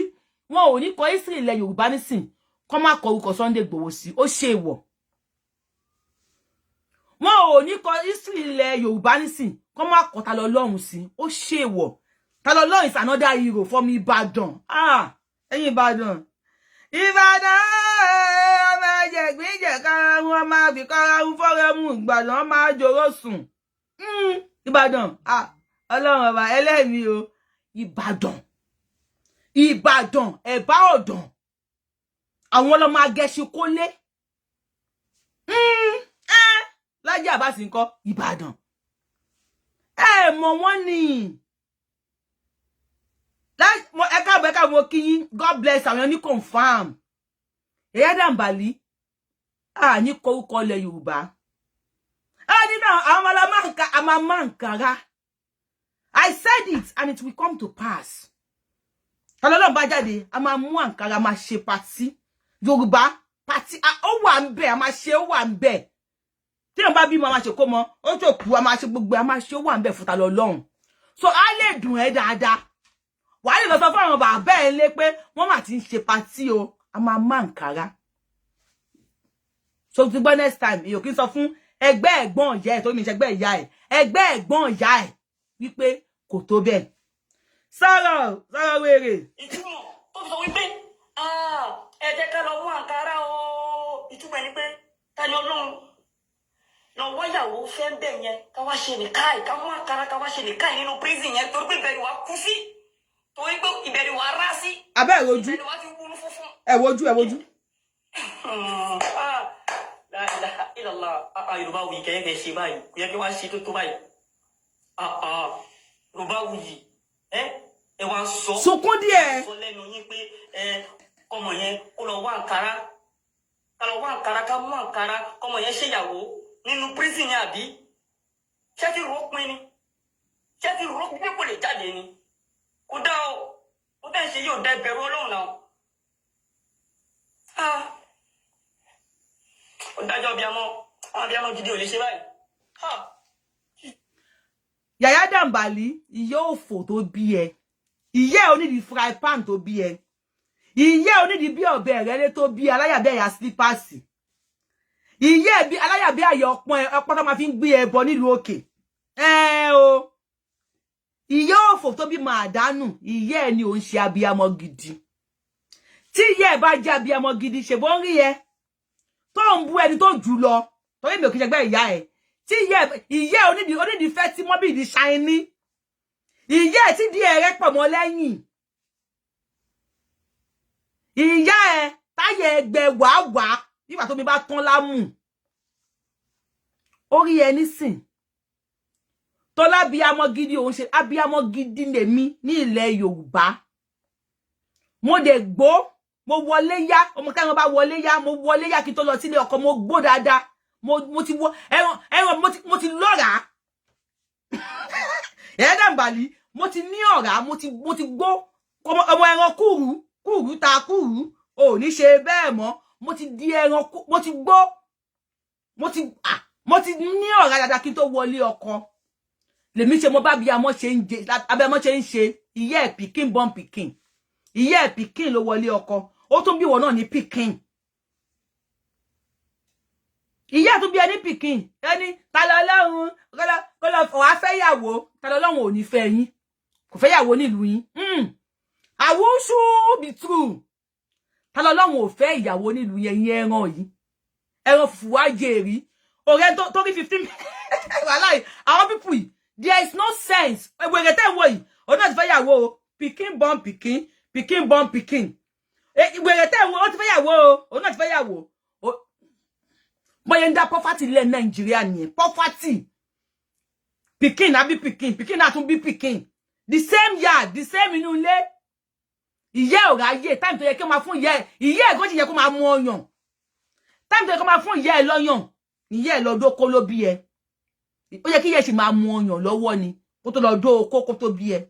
Wọn ò ní kọ history ilẹ̀ Yorùbá nísìn kọ́ má kọ orúkọ Sunday Igboho sí. Ó ṣe ìwọ̀. Wọn ò ní kọ history ilẹ̀ Yorùbá nísìn kọ́ má kọ Ta lọ́lọ́run sí. Ó ṣe ìwọ̀. Ta lọ́lọ́run is another hero from Ìbàdàn. Ah, ẹ̀yin Ìbàdàn, Ìbàdàn, ọmọ ẹ̀jẹ̀ gbíjẹ̀ kára wọn máa fi kára ń fọ́rẹ́ mú. Ìbàdàn máa jòrò sùn. Ìbàdàn, ah, Ọlọ́run ọba ẹlẹ́mìí o. Ìbàdàn, Ìbàdàn, ẹ̀bá ọ̀dàn, àwọn ọlọ́mọ agẹṣin kólé Lájí Àbáàsì ńkọ́? Ìbàdàn, ẹ mọ̀ wọ́n ni. Ẹ káàbọ̀, ẹ káàbọ̀, kí yín. God bless àwọn ní confam. Ẹ̀yà Dàmbàlí à ní kọrúkọ ilẹ̀ Yorùbá ẹ nínú àwọn ọmọ àmàmàǹkàrà. I said it and it will come to pass. Tọ́lọ́lọ́ bá jáde, a máa mú àǹkárá, máa ṣe party, Yorùbá party. Ó wà ń bẹ̀, a máa ṣe, ó wà ń bẹ̀. Tí wọn bá bímọ, a máa ṣe kó mọ, ó tó kú, a máa ṣe gbogbo, a máa ṣe. Ó wà ń bẹ̀ fún Ta lọ́lọ́run, so á lè dùn ẹ́ dáadáa. Wàá lè lọ sọ fún àwọn bàbá ẹ lé pé wọ́n mà ti ń ṣe party o, a máa má nkàrà. So ti gbọ́, next time, èyí ò kí ń sọ fún ẹgbẹ́ ẹ̀gbọ́n ìyá ẹ̀ tó mi ṣẹgbẹ́ ìyá ẹ̀, ẹgbẹ́ ẹ̀gbọ́n ìyá ẹ̀ wípé kò tó bẹ́ẹ̀. Sọ̀rọ̀, sọ̀rọ̀, wèrè. Ìtumọ̀ tó fi sọ wípé, "Ah, ẹ jẹ́ ká lọ mú àǹkárá o," ìtumọ̀ ẹ̀ ni pé Ta ni Ọlọ́run lọ wáyàwó fẹ́ ń bẹ̀ yẹn, ká wá ṣe nìkáì, ká mú àǹkárá, ká wá ṣe nìkáì nínú prison yẹn, torí pé ìbẹ̀rù wa kú sí, torí pé ìbẹ̀rù wa rá sí. Abẹ́ ẹ̀ rojú. Ìbẹ̀rù wa ti wúnú funfun. Ẹ wojú, ẹ wojú. Ah, la ilaha illallah. Ah ah, Yorùbá wuyì kẹ́yẹ́ kẹ́ ṣe báyìí, kò yẹ kí wọ́n ṣe tó tó báyìí. Ah ah, Yorùbá wuyì, ẹ ẹ wá ń sọ Sunkún díẹ̀. Sọ lẹ́nu yín pé ẹ kọ́mọ yẹn kó lọ wá àǹkárá, ká lọ wá àǹkárá, ká mú àǹkárá, kọ́mọ yẹn ṣèyàwó nínú prison yẹn, àbí ṣé ti rò ó pin ni? Ṣé ti rò ó pé kò lè jáde ni? Kò dá o, ó tẹ̀ ń ṣe yóò dá. Ìbẹ̀rù Ọlọ́run náà. Ah, ó dájọ́ abiyamọ, àwọn abiyamọ gidi ò lè ṣe báyìí. Ah. Yàyà Dàmbàlì, ìyá òfò tó bí ẹ, ìyá ẹ onídìí fry pan tó bí ẹ, ìyá ẹ onídìí bí ọ̀bẹ rẹlẹ tó bí aláyàbí ẹ̀yà slippers, ìyá ẹ bí aláyàbí àyà ọpọ́n ẹ, ọpọ́n tó máa fi ń gbé ẹbọ nílùú òkè ẹ o, ìyá òfò tó bí máa dánù, ìyá ẹ ni ò ń ṣe abiyamọ gidi. Tí ìyá ẹ bá jẹ́ abiyamọ gidi, ṣèbó ń rí ẹ tó ń bú ẹni tó jù lọ, torí mi ò kí ṣẹgbẹ́ ìyá ẹ. Tí ìyá ẹ onídìí fẹ́ tí mọ́ bí ìdí ṣáínní, ìyá ẹ tí díẹ̀ rẹ pọ̀ mọ́ lẹ́yìn, ìyá ẹ táyà ẹgbẹ́ wàáwàá nígbà tó mi bá tán lámù orí ẹ nísìn tọ́lá. Abiyamọ gidi òun ṣe abiyamọ gidi lèmi ní ilẹ̀ Yorùbá. Mo dẹ̀ gbó, mo wọlé yá, ọmọ táwọn bá wọlé yá, mo wọlé yá kí n tó lọ sílé ọkọ. Mo gbó dáadáa, mo ti wọ ẹran ẹran, mo ti lọ́ràá ẹ̀ẹ́dàmbàlì, mo ti ní ọ̀rá, mo ti gbó ọmọ ẹran kúrú kúrú ta kúrú ò ní ṣe bẹ́ẹ̀ mọ́. Mo ti di ẹran, mo ti gbó, mo ti ní ọ̀rá dáadáa kí n tó wọlé ọkọ. Lèmi ṣe mo bá bí amọ́ ṣe ń jẹ, abẹ́mọ́ ṣe ń ṣe. Ìyá ẹ̀ pikin born pikin, ìyá ẹ̀ pikin ló wọlé ọkọ, ó tún bí ìwọ náà ní pikin. Ìyá tún bí ẹni pikin, ẹni ta lọ lọ́run kọlọ wàá fẹ́ yàwó. Ta lọ lọ́run ò ní fẹ́ yín, kò fẹ́ yàwó nílùú yín. Àwùsù be true. Ta lọ lọ́run ò fẹ́ ìyàwó nílùú yẹn? Yín ẹran yìí, ẹran fùfú wá jèrè ọ̀rẹ́ tó rí 15. Wàhálà àwọn people yìí, there is no sense. Wèrè tẹ́ ń wò yìí, òun náà ti fẹ́ yàwó o. Pikin born pikin, pikin born pikin. Wèrè tẹ́ ń wò, ó ti fẹ́ yàwó o, òun náà ti fẹ́ yàwó. Bóyá ń dá poverty lẹ̀ Nàìjíríà nìyẹn. Poverty, pikin àbí pikin, pikin náà tún bí pikin, the same yard, the same inú ilé. Ìyá ò ráyè. Time tó yẹ kí ó máa fún ìyá ẹ̀, ìyá ẹ̀ kó sì yẹ kó máa mú ọyàn, time tó yẹ kó máa fún ìyá ẹ̀ lọ́yàn, ìyá ẹ̀ lọ dóko ló bí ẹ. Ó yẹ kí ìyá ẹ̀ sì máa mú ọyàn lọ́wọ́ ni kó tó lọ dó okó kó tó bí ẹ.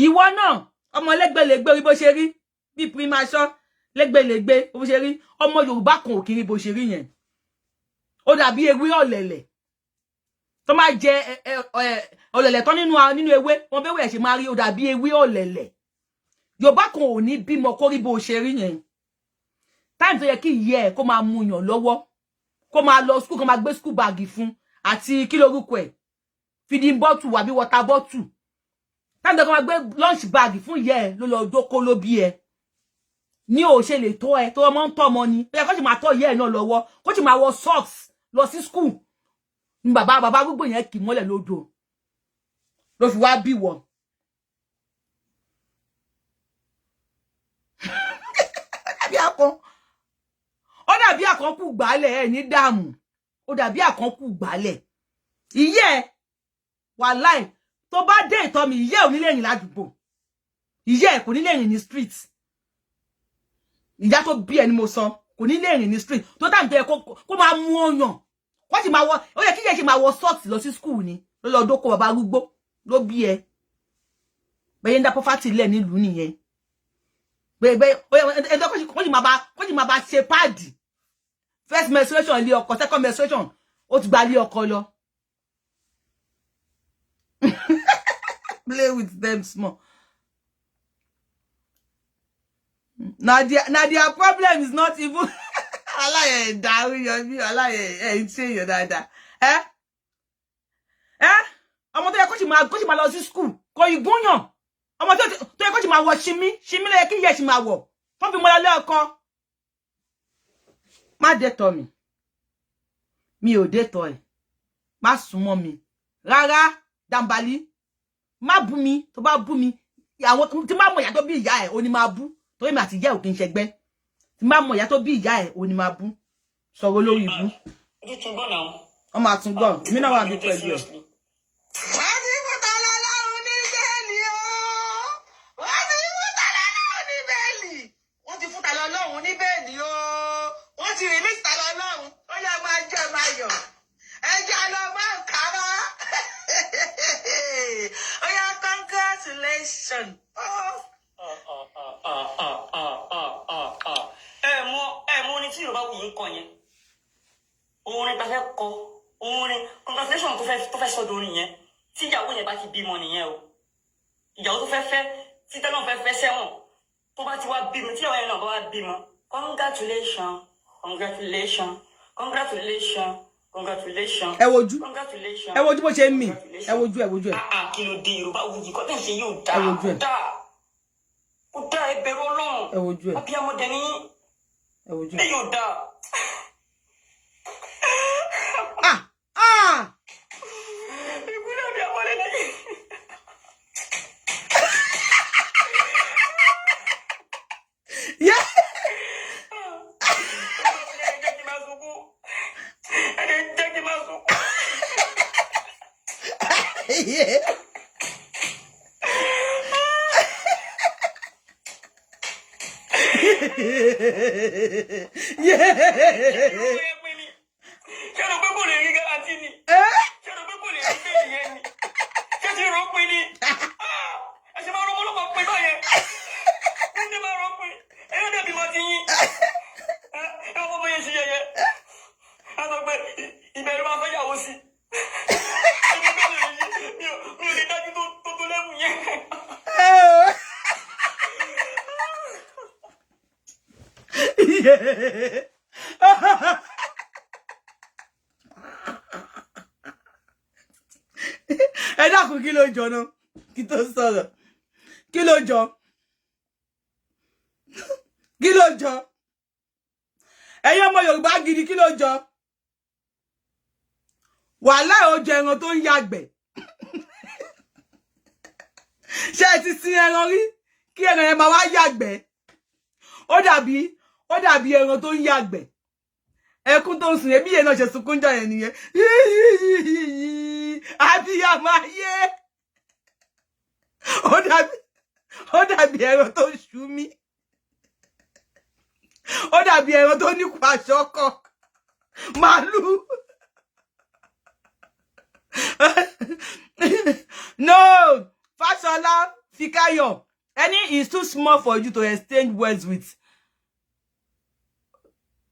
Ìwọ náà, ọmọ lẹ́gbẹ̀lẹ́gbẹ̀, orí bó ṣe rí bí primasọ lẹ́gbẹ̀lẹ́gbẹ̀ bó ṣe rí, ọmọ Yorùbá kan ò kiri bó ṣe rí yẹn. Ó dàbí ewé ọ̀lẹ̀lẹ̀ tó máa jẹ ọ̀lẹ̀lẹ̀ tán nínú ewé wọn, bẹ́ẹ̀ wẹ̀ ṣe máa rí. Ó dàbí ewé ọ̀lẹ̀lẹ̀. Yorùbá kan ò ní bímọ kó rí bó ṣe rí yẹn. Time tó yẹ kí ìyá ẹ̀ kó máa mú yàn lọ́wọ́, kó máa lọ school, kó máa gbé school bag fún àti kí lórúkọ ẹ̀, feeding bottle àbí water bottle, time tó yẹ kó máa gbé lunch bag fún ìyá ẹ̀, ló lọ dókó ló bí ẹ ní ò ṣe lè tó ẹ tó ọmọ ń tọ́ ọmọ ni. Ó yẹ kó sì máa tọ́ ìyá ẹ̀ náà lọ́wọ́, kó sì máa wọ socks lọ sí school ní. Bàbá bàbá gbogbo yẹn kì mọ́lẹ̀ lódò ló fi wá bí wọ. Dàbí akọ, ó dàbí àkànkù gbálẹ̀ ẹ̀ ní dààmú, ó dàbí àkànkù gbálẹ̀. Ìyẹ́ ẹ̀, wàláì, tó bá dé ìtọ́ mi, ìyẹ́ ò ní lè rìn ládùúgbò, ìyẹ́ ẹ̀ kò ní lè rìn ní street. Ìyá tó bí ẹni mo sọ kò ní lè rìn ní street. Tó tàbí tó yẹ kó máa mú ọyàn, kó sì máa wọ, ó yẹ kí yẹ ṣe máa wọ socks lọ sí school ni, ló lọ dóko bàbá arúgbó ló bí ẹ. Bẹ́ẹ̀ ń dá poverty lẹ̀ nílùú nìyẹn. Bẹ́ẹ̀ ẹjọ́ kó sì máa bá ṣe pad, first menstruation ilé ọkọ, second menstruation. Ó ti gbalé ọkọ lọ. Play with them small. Na their problem is not even aláyẹ̀ ẹ̀dá Oríyọmí, aláyẹ̀ ẹ̀ ń ṣe èèyàn dáadáa. Ẹ ẹ ọmọ tó yẹ kó sì máa lọ sí school kò ìgúnyàn, ọmọ tó yẹ kó sì máa wọ ṣimí ṣimí ló yẹ kí ìyẹ́ sì máa wọ̀ tó fi mọ́lá lẹ́ọ̀kan. Má dé tọ̀ mi, mi ò dé tọ̀ ẹ̀, má súnmọ́ mi rárá. Dàmbálí, má bú mi. Tó bá bú mi, àwọn tí má mọ ìyá tó bí ìyá ẹ̀ ó ní máa bú, torí mi àti ìyá ẹ̀ ò kí ń ṣẹgbẹ́. Tí má mọ ìyá tó bí ìyá ẹ̀ ó ní máa bú. Sọ̀rọ̀ lórí ibú. Wọ́n máa tún gbọ́, èmi náà wà bí pẹ̀lú ẹ̀. Wọ́n ti fún Tálọ́lọ́run ní bẹ́ẹ̀lì o. Wọ́n ti fún Tálọ́lọ́run ní bẹ́ẹ̀lì. Wọ́n ti fún Tálọ́lọ́run ní bẹ́ẹ̀lì o. Wọ́n ti release Tálọ́lọ́run. Ó yẹ máa jẹ́ máa yọ̀. Ẹ jẹ́ lọ máa ń kára. Ó yá, congratulations. Oh. Ẹ mọ orin tí Yorùbá Wuyì ń kọ yẹn, orin ta fẹ́ kọ, orin congratulation tó fẹ́ sọ́dọ̀ orin yẹn, tí ìyàwó yẹn bá ti bímọ nìyẹn o. Ìyàwó tó fẹ́ fẹ́, tí tẹ́lọ̀ fẹ́ fẹ́ sẹ́wọ̀n, tó bá ti wá bímọ, tí ìyàwó yẹn náà bá wá bímọ, congratulation, congratulation, congratulation, congratulation. Ẹ wojú. Congratulation. Ẹ wojú bó ṣe ń mì. Ẹ wojú, ẹ wojú ẹ. Ah ah, kí ló dé? Yorùbá Wuyì kọ́ tẹ̀ ń ṣe yóò dáa. Ẹ wojú ẹ. Kó dáa, kó dáa, ẹ bẹ̀rù Ọlọ́run. Ẹ wojú ẹ. Abiyamọ dẹ̀ ní. Ẹ wojú ẹ. Ẹ yóò dáa. Ah ah. Ìkúlẹ̀ abiyamọ lẹ́lẹ́yìn. Yeah. Ẹ jẹ́ kí n máa sunkún. Ẹ jẹ́ kí n máa sunkún. Yeah. Yeah. Ṣé o rò pé kò lè rí garanti ni? Ṣé o rò pé kò lè rí bẹ́ẹ̀ yẹn ni? Ṣé ti rò ó pin ni? Ẹ ṣe máa rọ ọmọlọ́pàá pin báyẹn. Ẹ ṣe máa rọ pin. Ẹ yóò dẹ̀bi mọ́ ti yín. Ẹ wọ́n bóyá ṣe yẹyẹ. A sọ pé ìbẹ̀rù máa fẹ́ yàwó sí. Ẹni bẹ́ẹ̀ lè yí mi ò lè dájú tó tó lẹ́mù yẹn. Yeah. Ẹ dákun, kí ló jọ náà kí tó sọ̀rọ̀? Kí ló jọ? Kí ló jọ? Ẹ̀yin ọmọ Yorùbá gidi, kí ló jọ? Wàhálà, ó jẹ ẹran tó ń yàgbẹ́. Ṣé ẹ ti sin ẹran rí kí ẹran yẹn máa wá yàgbẹ́? Ó dàbí ẹran tó ń yàgbẹ́. Ẹkún tó ń sùn yẹn, bí yẹn náà ṣe sunkún jọ yẹn nìyẹn. Àbíyamọ ayé, ó dàbí ẹran tó ń ṣú mí, ó dàbí ẹran tó ní pàṣọkọ màálù. No, Fashola Fikayo, any is too small for you to exchange words with.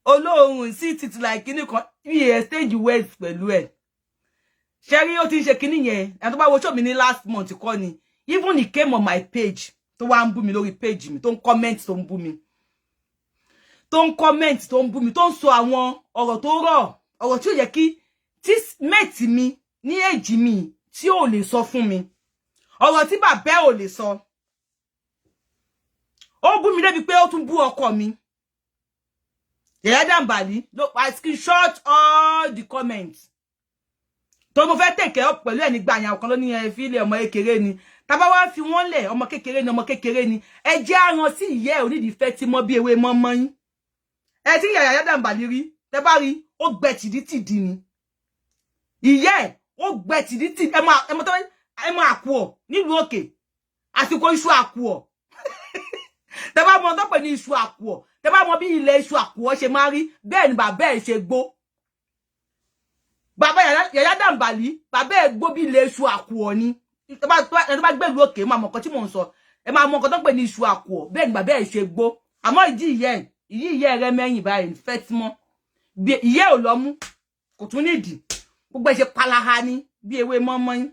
Olóhùn sí títí like kíní kan bí exchange words pẹ̀lú ẹ̀. Ṣe rí, ó ti ń ṣe kíní yẹn. Ẹni tó bá wo show mi ní last month kọ́ ni, even he came on my page, tó wá ń bú mi lórí page mi, tó ń comment, tó ń bú mi, tó ń comment, tó ń bú mi, tó ń sọ àwọn ọ̀rọ̀ tó rọ̀, ọ̀rọ̀ tí ó yẹ kí tí mate mi ní èjì mi tí ò lè sọ fún mi, ọ̀rọ̀ tí bàbá ò lè sọ. Ó bú mi débi pé ó tún bú ọkọ mi, Yàyà Dàmbàlí. I screenshot all the comments tó mo fẹ́ take up pẹ̀lú ẹ̀ nígbà yẹn. Kan ló ní ẹ fi ilé ọmọ kékeré ni, tábà wá fi wọ́n lẹ̀, ọmọ kékeré ni, ọmọ kékeré ni. Ẹ jẹ́ àrùn sí ìyẹ́ ẹ̀ onídìí fẹ́ tí mọ́ bí ewé mọ́mọ́ yín. Ẹ tí Yàyà Dàmbàlí rí, tẹ bá rí, ó gbẹ tìdítìdí ni. Ìyẹ́ ẹ̀ ó gbẹ tìdítìdí. Ẹ máa ẹ mọ tó ẹ máa àkùọ̀ nílùú òkè, àsìkò iṣu àkùọ̀, tẹ bá mọ tó pè ní iṣu àkùọ̀, tẹ bá mọ bí ilẹ̀ iṣu àkùọ̀ ṣe máa rí, bẹ́ẹ̀ ni bàbá ẹ̀ ṣe gbó. Bàbá Yàyà Dàmbàlí, bàbá ẹ̀ gbó bí ilẹ̀ iṣu àkùọ̀ ni. Tó bá gbèlú òkè, máa mọ nǹkan tí mò ń sọ. Ẹ máa mọ nǹkan tó ń pè ní iṣu àkùọ̀. Bẹ́ẹ̀ ni bàbá ẹ̀ ṣe gbó. Àmọ́ ìdí ìyẹ́ ẹ̀, ìyí ìyẹ́ rẹ mẹ́yìn báyìí fẹ́ tí mọ́ ìyẹ́ ò lọ́mú, kò tún nídìí. Gbogbo ẹ̀ ṣe palaha ni bí ewé mọ́mọ́ yín.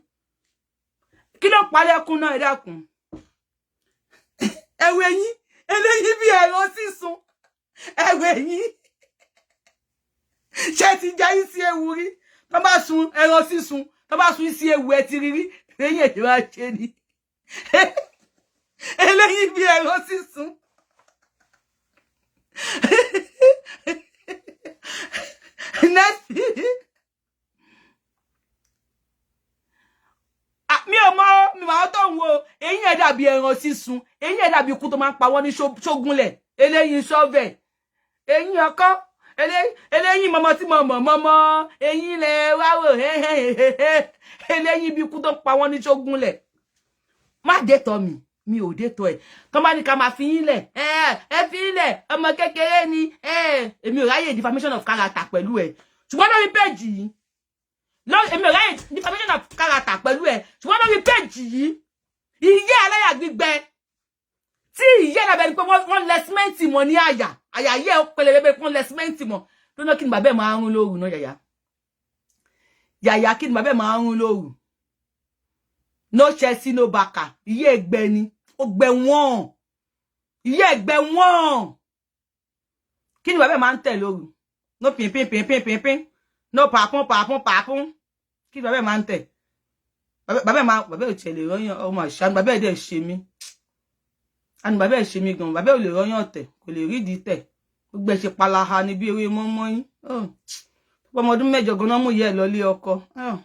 Kí ló palẹ́kún náà? Ẹ dákun, ẹ̀wẹ̀ yín eléyìí bí ẹ̀rọ sísun. Ẹ̀wẹ̀ yín, ṣé ti jẹ́ yín sí ewu rí? Tó bá sun ẹran sísun, tó bá sun sí ewu, ẹ ti rí rí eyín ẹ̀ máa ṣe ni. Eléyìí bí ẹran sísun. Next, mi ò mọ, mi máa tó ń wo eyín ẹ̀ dàbí ẹran sísun, eyín ẹ̀ dàbí ikú tó máa ń pa wọ́n ní ṣógúnlẹ̀. Eléyìí ṣọ́vẹ̀, eyín ọkọ́, eléyìí mọmọ tí mo mọ̀ mọ́mọ́, eyín lẹ wá wò, eléyìí bí ikú tó ń pa wọ́n ní ṣógúnlẹ̀. Má dé tọ́ mi, mi ò dé tọ́ ẹ̀. Tó bá ní ká máa fi yín lẹ̀, ẹ fi yín lẹ̀, ọmọ kékeré ni. Èmi ò ráyè defamation of character pẹ̀lú ẹ̀, ṣùgbọ́n lórí péjì yìí, èmi ò ráyè defamation of character pẹ̀lú ẹ̀, ṣùgbọ́n lórí péjì yìí, ìyá aláyà gbígbẹ tí ìyá ìlàbẹ̀ ni pé wọ́n lẹ símẹ́ǹtì mọ́ ní àyà, àyà yẹ pẹlẹbẹ pé wọ́n lẹ símẹ́ǹtì mọ́ lónà. Kí ni bàbá ẹ̀ máa ń rún lóru náà? Yàyà yàyà, kí ni bàbá ẹ̀ máa ń rún lóru? No Chelsea, no Barca. Ìyá ẹgbẹ́ ni ó gbẹ wọ́n, ìyá ẹgbẹ́ wọ́n. Kí ni bàbá ẹ̀ máa ń tẹ̀ lóru? No pin pin pin pin pin pin, no pàpún pàpún pàpún. Kí ni bàbá ẹ̀ máa ń tẹ̀? Bàbá ẹ̀ máa, bàbá ẹ̀ ò tiẹ̀ lè rọ́yàn ọmọ àṣà. Bàbá ẹ̀ dẹ̀ ṣe mí àni, bàbá ẹ̀ ṣe mí gan. Bàbá ẹ̀ ò lè rọ́yàn tẹ̀, kò lè rídìí tẹ̀. Gbogbo ẹ̀ ṣe palaha ni bí ewé mọ́mọ́ yín. Ọmọ ọdún 8 gan-an mú yẹ ẹ lọ lé ọkọ.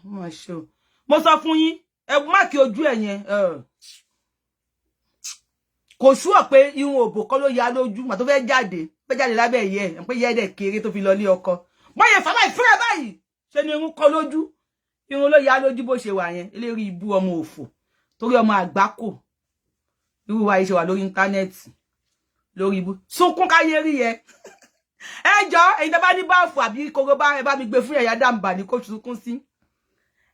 Má ṣe o, mo sọ fún yín, ẹ máàkì ojú ẹ yẹn, kò ṣúọ̀ pé irun òbò kọ́ ló ya lójú mà tó fẹ́ jáde lábẹ́ ẹ̀yẹ ẹ̀ pé yẹ́ dẹ̀ kéré tó fi lọ lé ọkọ. Báyẹn fàbá ìfúnra báyìí ṣe ni irun kọ́ lójú, irun ló ya lójú bó ṣe wà yẹn. Eléyìí ibú ọmọ òfò, torí ọmọ àgbákò irú wa yìí ṣe wà lórí íńtánẹ́ẹ̀tì lórí ibú sunkún káyé rí yẹ. Ẹ jọ, ẹ̀yin tó bá ní báàfù àbí korobá, ẹ bá mi gbé fún ẹ̀yà dàmbà ní kó sunkún sí.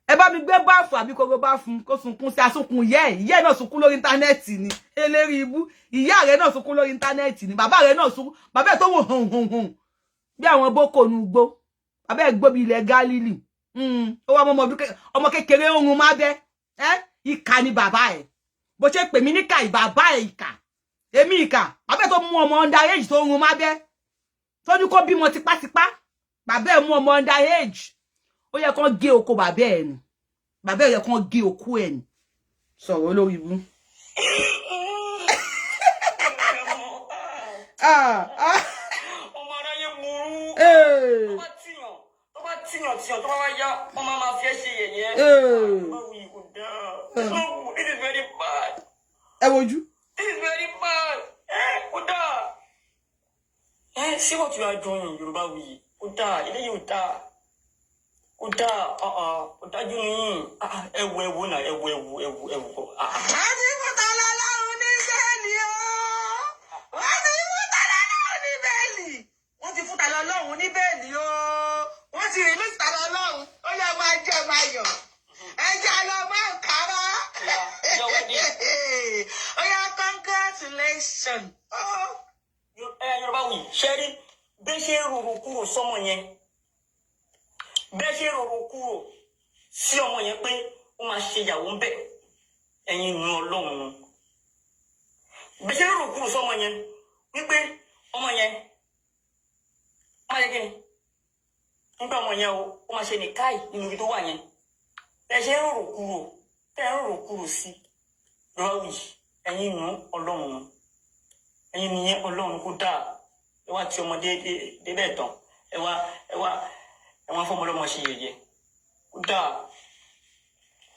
Ẹ bá mi gbé báàfù àbí korobá fún kó sunkún sí. Asunkun yẹ ìyá náà sunkún lórí íńtánẹ́ẹ̀tì ni. Eléri ibú, ìyá rẹ náà sunkún lórí íńtánẹ́ẹ̀tì ni. Bàbá rẹ náà sunkún. Bàbá ẹ tó wò hàn hàn hàn bí àwọn boko nu gbó, bàbá ẹ gbó bí ilẹ̀ Gálílì. Ó wá ọmọ kékeré oorun má bẹ́ ẹ. Ìkà ni bàbá ẹ, bó ṣe pè mí níkà, ìbàbá ẹ ìkà, èmi ìkà. Bàbá ẹ tó mú ọmọ under age tó run má bẹ́, tó ní kó bímọ tipátipá. Bàbá ẹ mú ọmọ under age, ó yẹ kán gé oko bàbá ẹ ni. Bàbá ẹ yẹ kán gé oko ẹ ni. Sọ̀rọ̀ olórí ibú. Ah, ah. Ọmọ aráyé burú. Eh. Tó bá tìyàn, tó bá tìyàn tìyàn, tó bá wá yá, wọ́n máa máa fi ẹ́ ṣe yẹ̀yẹ́. Eh. Báwo yìí kò dáa. It's not good. This is very bad. Ẹ wojú. This is very bad. Kò dáa. See what you are doing, Yorùbáwùyí. Kò dáa, eléyìí ò dáa. Kò dáa, kò dájú ní. Ẹ wo, ẹ wo náà, ẹ wo, ẹ wo, ẹ wo, ẹ wo. Wọ́n ti fún Tálọ́lọ́run ní bẹ́ẹ̀lì o. Wọ́n ti fún Tálọ́lọ́run ní bẹ́ẹ̀lì. Wọ́n ti fún Tálọ́lọ́run ní bẹ́ẹ̀lì o. Wọ́n ti release Tálọ́lọ́run. Ó yẹ máa jẹ́ máa yọ̀. Ẹ jẹ́ lọ máa ń kára. Ó yá, congratulations. Oh. Yorùbáwùyí, ṣe rí bẹ́ẹ̀ ṣe rorò kúrò sọ́mọ yẹn, bẹ́ẹ̀ ṣe rorò kúrò sí ọmọ yẹn pé ó máa ṣe ìyàwó ń bẹ̀, ẹ̀yin nu Ọlọ́run nu. Bẹ́ẹ̀ ṣe rorò kúrò sọ́mọ yẹn wípé ọmọ yẹn ó máa ṣe kí ni nígbà ọmọ yẹn o, ó máa ṣe nìkáì nínú ibi tó wà yẹn. Bẹ́ẹ̀ ṣe rorò kúrò, tẹ́ rorò kúrò sí Yorùbáwùyí, ẹ̀yin nu Ọlọ́run nu, ẹ̀yin nìyẹn. Ọlọ́run kó dáa. Ẹ wá tí ọmọdé débẹ̀ tán, ẹ wá fọmọ ọlọ́mọ ṣe yẹ̀yẹ́. Kó dáa,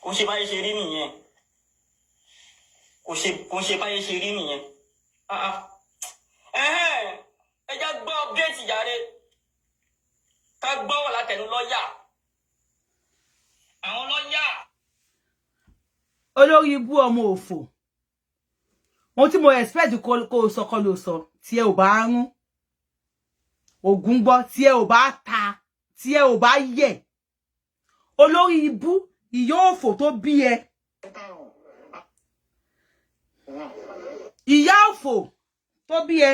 kò ṣe báyìí ṣe rí nìyẹn, kò ṣe báyìí ṣe rí nìyẹn. Ah, ah. Ẹhẹ́n, ẹ já gbọ́ update jàre, ká gbọ́ wà látẹnu lọ́ọ̀yà, àwọn lọ́ọ̀yà. Olórí ibú ọmọ òfò, ohun tí mo expect kó o sọ kọ́ ló sọ. Tí ẹ ò bá rún ògùn gbọ́, tí ẹ ò bá ta, tí ẹ ò bá yẹ, olórí ibú ìyá òfò tó bí ẹ, ìyá òfò tó bí ẹ,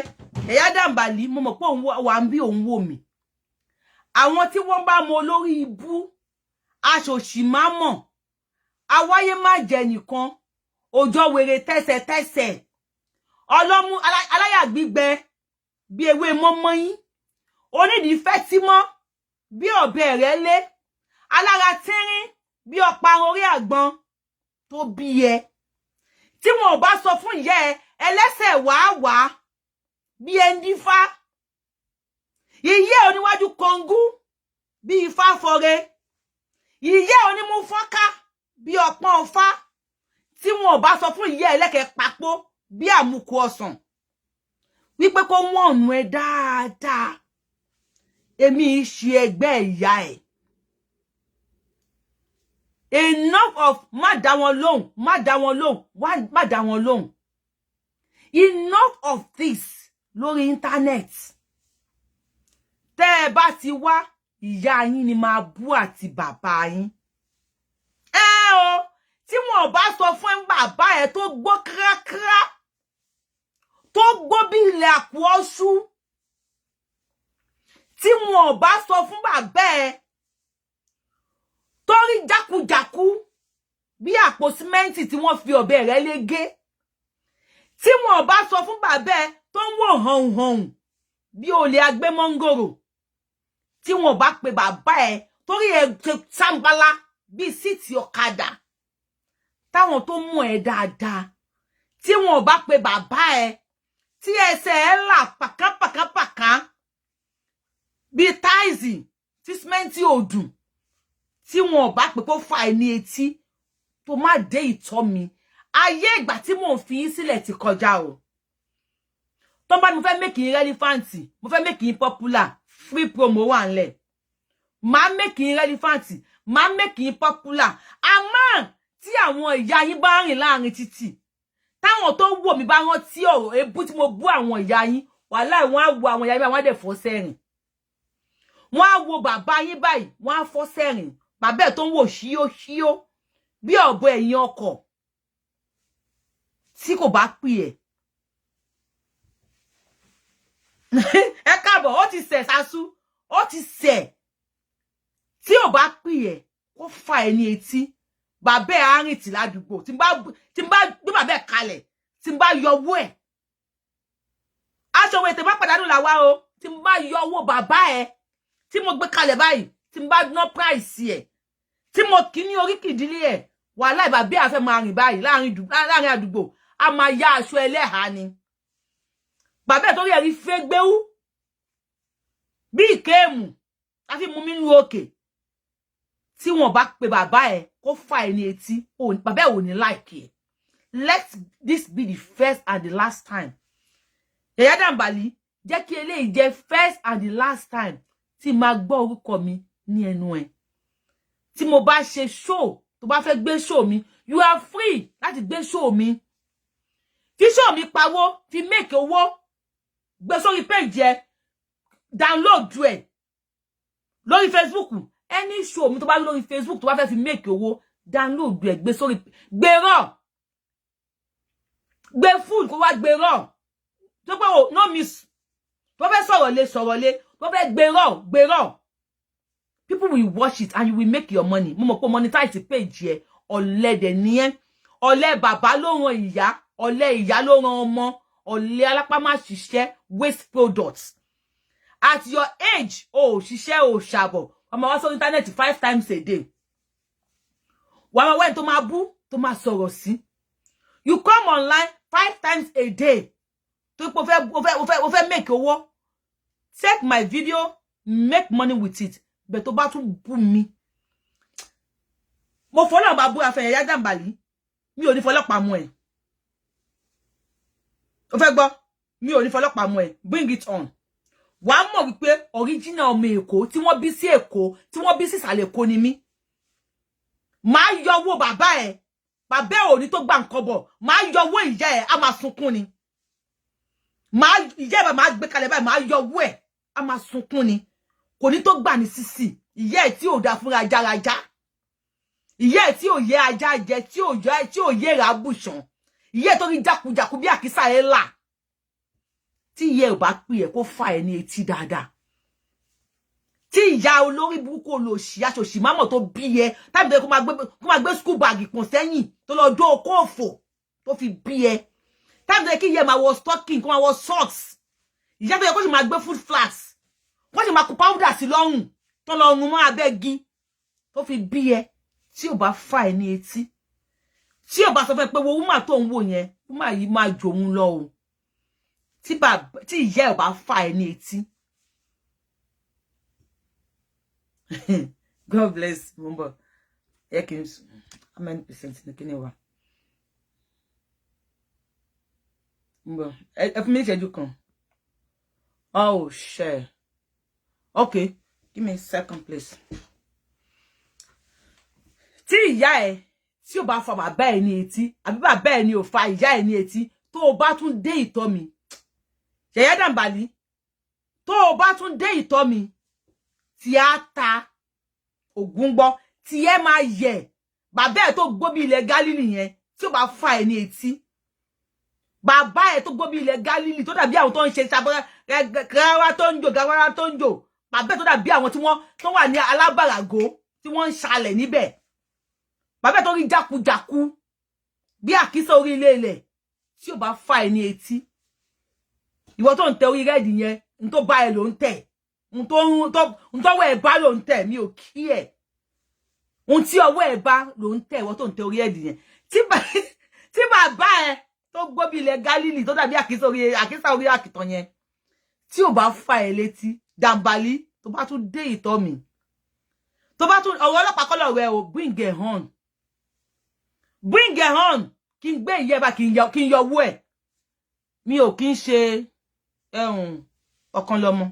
ẹ̀yà dàmbàlì. Mo mọ̀ pé òun wà ń bí, òun wò mí. Àwọn tí wọ́n bá mọ olórí ibú Aṣòṣì má mọ̀, awáyé má jẹ nìkan, òjò wèrè tẹ́sẹ̀tẹ́sẹ̀, ọlọ́mú aláyà gbígbẹ bí ewé mọ́mọ́yín, onídìí fẹ́tímọ́ bí ọ̀bẹ rẹ̀ lé, alára tínrín bí ọparun orí àgbọn tó bí ẹ. Tí wọn ò bá sọ fún ìyá ẹ, ẹlẹ́sẹ̀ wàáwàá bí ẹni fá, ìyá oníwájú kọngú bí ifá fọre, ìyá onímú fọ́nká bí ọpọ́n ọfá. Tí wọn ò bá sọ fún ìyá ẹlẹ́kẹ̀ẹ́ papò bí àmukù ọsàn wípé kó wọ́n ọ̀nà ẹ dáadáa. Èmi í ṣe ẹgbẹ́ ìyá ẹ̀. Enough of má dá wọn lóhùn, má dá wọn lóhùn, má dá wọn lóhùn. Enough of this lórí internet. Tẹ́ ẹ bá ti wá, ìyá yín ni máa bú àti bàbá yín. Ẹ o, tí wọn ò bá sọ fún bàbá ẹ tó gbó kírákírá, tó gbó bí ilẹ̀ àpò ọṣù, tí wọn ò bá sọ fún bàbá ẹ tó rí jákujàku bí àpò símẹ́ǹtì tí wọ́n fi ọ̀bẹ rẹ̀ lé gé, tí wọn ò bá sọ fún bàbá ẹ tó ń wò hàn hàn bí olè agbé mọ́ngòrò, tí wọn ò bá pe bàbá ẹ torí ẹ ṣe sáńbálá bí seat ọ̀kadà, táwọn tó mú ẹ dáadáa, tí wọn ò bá pe bàbá ẹ tí ẹsẹ̀ ẹ là pàkánpàkánpàkán bíi tiles tí símẹ́ǹtì ò dùn, tí wọn ò bá pè kó fà ẹ ní etí tó má dé ìtọ́ mi. Ayé ìgbà tí mò ń fi yín sílẹ̀ ti kọjá o. Tó bá ní mo fẹ́ make yín relevant, mo fẹ́ make yín popular, free promo wà ńlẹ̀. Máa make yín relevant, máa make yín popular. Àmọ́ tí àwọn ìyá yín bá rìn láàrin títì, táwọn tó wò mí bá rántí ọ̀rọ̀ ebú tí mo bú àwọn ìyá yín, wàláì, wọ́n á wo àwọn ìyá yín báyìí, wọ́n á dẹ̀ fọ́ sẹ́rìn. Wọ́n á wo bàbá yín báyìí, wọ́n á fọ́ sẹ́rìn. Bàbá ẹ̀ tó ń wò ṣíó ṣíó bí ọ̀bọ ẹ̀yìn ọkọ̀, tí kò bá pè ẹ́, ẹ káàbọ̀. Ó ti sẹ̀ sású, ó ti sẹ̀. Tí ò bá pè ẹ́ kó fà ẹ́ ní etí, bàbá ẹ̀ á rìn tì ládùúgbò. Tí n bá gbé bàbá ẹ̀ kalẹ̀, tí n bá yọ owó ẹ̀, aṣọ òwe tèmi pàdánù làwa o. Tí n bá yọ owó bàbá ẹ̀ tí mo gbé kalẹ̀ báyìí, tí n bá ná price ẹ̀, tí mo kì í ní oríkì ìdílé ẹ̀, wàhálà, bàbá ẹ̀ á fẹ́ máa rìn báyìí láàrin àdúgbò, a máa yá aṣọ ẹlẹ́hàá ni. Bàbá ẹ̀ torí ẹ̀rí fẹ́ gbéwú bí ìkéèmù láfi mú mi nínú òkè. Tí wọn bá pe bàbá ẹ̀ kó fà ẹ́ ní etí, bàbá ẹ̀ ò ní like ẹ̀. Let this be the first and the last time. Yàyà Dàmbàlì, jẹ́ kí eléyìí jẹ́ first and the last time tí máa gbọ́ orúkọ mi ní ẹnu ẹ̀. Tí mo bá ṣe show, tó bá fẹ́ gbé show mi, you are free láti gbé show mi, fi show mi pawó, fi make owó, gbé sórí page ẹ, download ẹ lórí Facebook. Any show mi tó bá rí lórí Facebook, tó bá fẹ́ fi make owó, download ẹ, gbé sórí, gbé rọ, gbé full, kó wá gbé rọ tó pé o no miss. Tó fẹ́ sọ̀rọ̀ lé, sọ̀rọ̀ lé. Tó fẹ́ gbé rọ, gbé rọ. People will watch it and you will make your money. Mo mọ̀ pé monetize page ẹ. Ọ̀lẹ dẹ̀ ni ẹ́. Ọ̀lẹ bàbá ló ran ìyá, ọ̀lẹ ìyá ló ran ọmọ, ọ̀lẹ alápá má ṣiṣẹ́, waste products. At your age, o ò ṣiṣẹ́, o ò ṣàbọ̀, wàá máa wá sórí internet five times a day, wàá máa wẹ́n tó máa bú, tó máa sọ̀rọ̀ sí. You come online five times a day tó pé o fẹ́ make owó. Take my video, make money with it. But tó bá tún bú mi, mo fọlọ́ bá bú afẹ́yẹ Yàyà Dàmbàlì, mi ò ní fọlọ́pàá mú ẹ. O fẹ́ gbọ́? Mi ò ní fọlọ́pàá mú ẹ. Bring it on. Wàá mọ̀ wípé original ọmọ Èkó tí wọ́n bí sí Èkó, tí wọ́n bí sí ìsàlẹ̀ Èkó ni mí. Máa yọ owó bàbá ẹ. Bàbá ẹ ò ní tó gbà nǹkan bọ̀. Máa yọ owó ìyá ẹ, á máa sunkún ni. Máa ìyá ẹ máa gbé kalẹ̀ báyìí, máa yọ owó ẹ, á máa sunkún ni. Kò ní tó gbà ní sísì. Ìyá ẹ tí ò dáa fúnra járaja, ìyá ẹ tí ò yẹ ajá jẹ, tí ò yẹ rà bùṣàn, ìyá ẹ tó rí jákujàku bí àkísà ẹ là, tí ìyá ẹ ò bá pè ẹ kó fà ẹ ní etí dáadáa. Tí ìyá olórí burúkú, olòṣì, aṣòṣì mámọ̀ tó bí ẹ, tàbí tó kó máa gbé school bag pọ̀n sẹ́yìn, tó lọ dó okó òfò tó fi bí ẹ, tàbí tó yẹ kí ìyá máa wọ stocking, kó máa wọ socks, ìyá tó yẹ kó sì máa gbé food flask, kó sì máa kó powder sí lọ́rùn, tó lọ rún mọ́ abẹ́gi tó fi bí ẹ, tí ò bá fà ẹ ní etí, tí ò bá sọ fún ẹ pé wo woman tó ń wò yẹn, woman yìí máa jòun lọ o, tí ìyá ẹ ò bá fà ẹ ní etí. God bless. Mo ń bọ̀. Ẹ kì í, how many percent ní kíni wa? Ń bọ̀, ẹ fún mi ìṣẹ́jú kan. Oh shit, okay, give me a second, please. Tí ìyá ẹ tí ò bá fa bàbá ẹ ní etí, àbí bàbá ẹ ní ò fa ìyá ẹ ní etí, tó o bá tún dé ìtọ́ mi, Yàyà Dàmbàlí, tó o bá tún dé ìtọ́ mi, tí a ta ògùn gbọ́, tí ẹ máa yẹ. Bàbá ẹ tó gbó bí ilẹ̀ Gálílì yẹn, tí ó bá fa ẹ ní etí, bàbá ẹ tó gbó bí ilẹ̀ Gálílì, tó dàbí àwọn tó ń ṣe garawa tó ń jò, garawa tó ń jò, bàbá ẹ tó dàbí àwọn tí wọ́n tó wà ní alábàràgó tí wọ́n ń ṣalẹ̀ níbẹ̀, bàbá ẹ tó rí jákujàku bí àkísà orí ilé ilẹ̀, tí ò bá fa ẹ ní etí, ìwọ tó ń tẹ orí red yẹn, n tó bá ẹ ló ń tẹ, n tọ́wọ́ ẹ bá ló ń tẹ, mi ò kí ẹ, ohun tí ọwọ́ ẹ bá ló ń tẹ. Ìwọ tó ń tẹ orí red yẹn, tí bàbá ẹ tó gbó bí ilẹ̀ Gálílì, tó dàbí àkísà orí àkìtàn yẹn, tí ò bá fa ẹ létí, Dàmbàlí, tó bá tún dé ìtọ́ mi, tó bá tún ọ̀rọ̀ ọlọ́pàá kọ́lọ̀ rẹ o, bring it on, bring it on. Kí n gbé ìyẹ́ bá kí n yọ owó ẹ̀. Mi ò kí ń ṣe ẹ̀hún ọ̀kan lọ́mọ,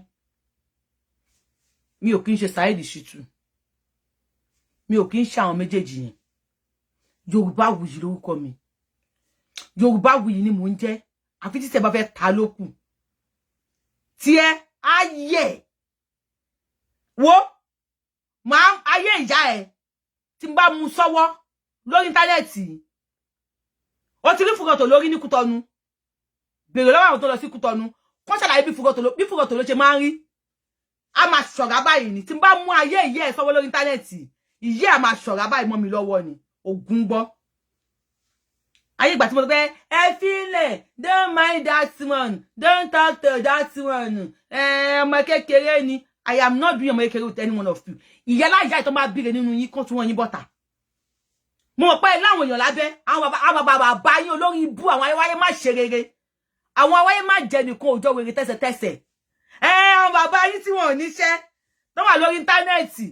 mi ò kí ń ṣe Saheed Shittu, mi ò kí ń ṣe àwọn méjèèjì yẹn. Yorùbáwùyí lórúkọ mi, Yorùbáwùyí ni mò ń jẹ́. Àfi tí tẹ́ bá fẹ́ ta lókù tiẹ̀ á yẹ wo máa ayé ìyá ẹ tí n bá mú sọ́wọ́ lórí íńtánẹ́ẹ̀tì. Ó ti rí fúgọ̀tò lórí ní Kútọ́nù, béèrè lọ́wọ́ àwọn tó lọ sí Kútọ́nù kó ṣàlàyé bí fúgọ̀tò ló ṣe máa ń rí. A máa ṣọ̀rá báyìí ni. Tí n bá mú ayé ìyá ẹ sọ́wọ́ lórí íńtánẹ́ẹ̀tì, ìyá ẹ máa ṣọ̀rá báyìí mọ́ mi lọ́wọ́ ni. Ògùn gbọ́ ayé ìgbà tí mo sọ pé ẹ fílẹ̀, don't mind that one, don't talk to that one, ẹ ọmọ kékeré ni. I am not doing ọmọ kékeré with any one of you. Ìyá láyà ìtọ́ máa bíire nínú yín kó tún wọn yín bọ́ta. Mo mọ̀ pé láwọn èèyàn lábẹ́ àwọn bàbá bàbá yín olórí ibú, àwọn ayéwáyé má ṣe rere, àwọn awáyé má jẹ nìkan òjò wèrè tẹ́sẹ̀tẹ́sẹ̀ ẹ, àwọn bàbá yín tí wọn ò níṣẹ́, tó wà lórí íńtánẹ́ẹ̀tì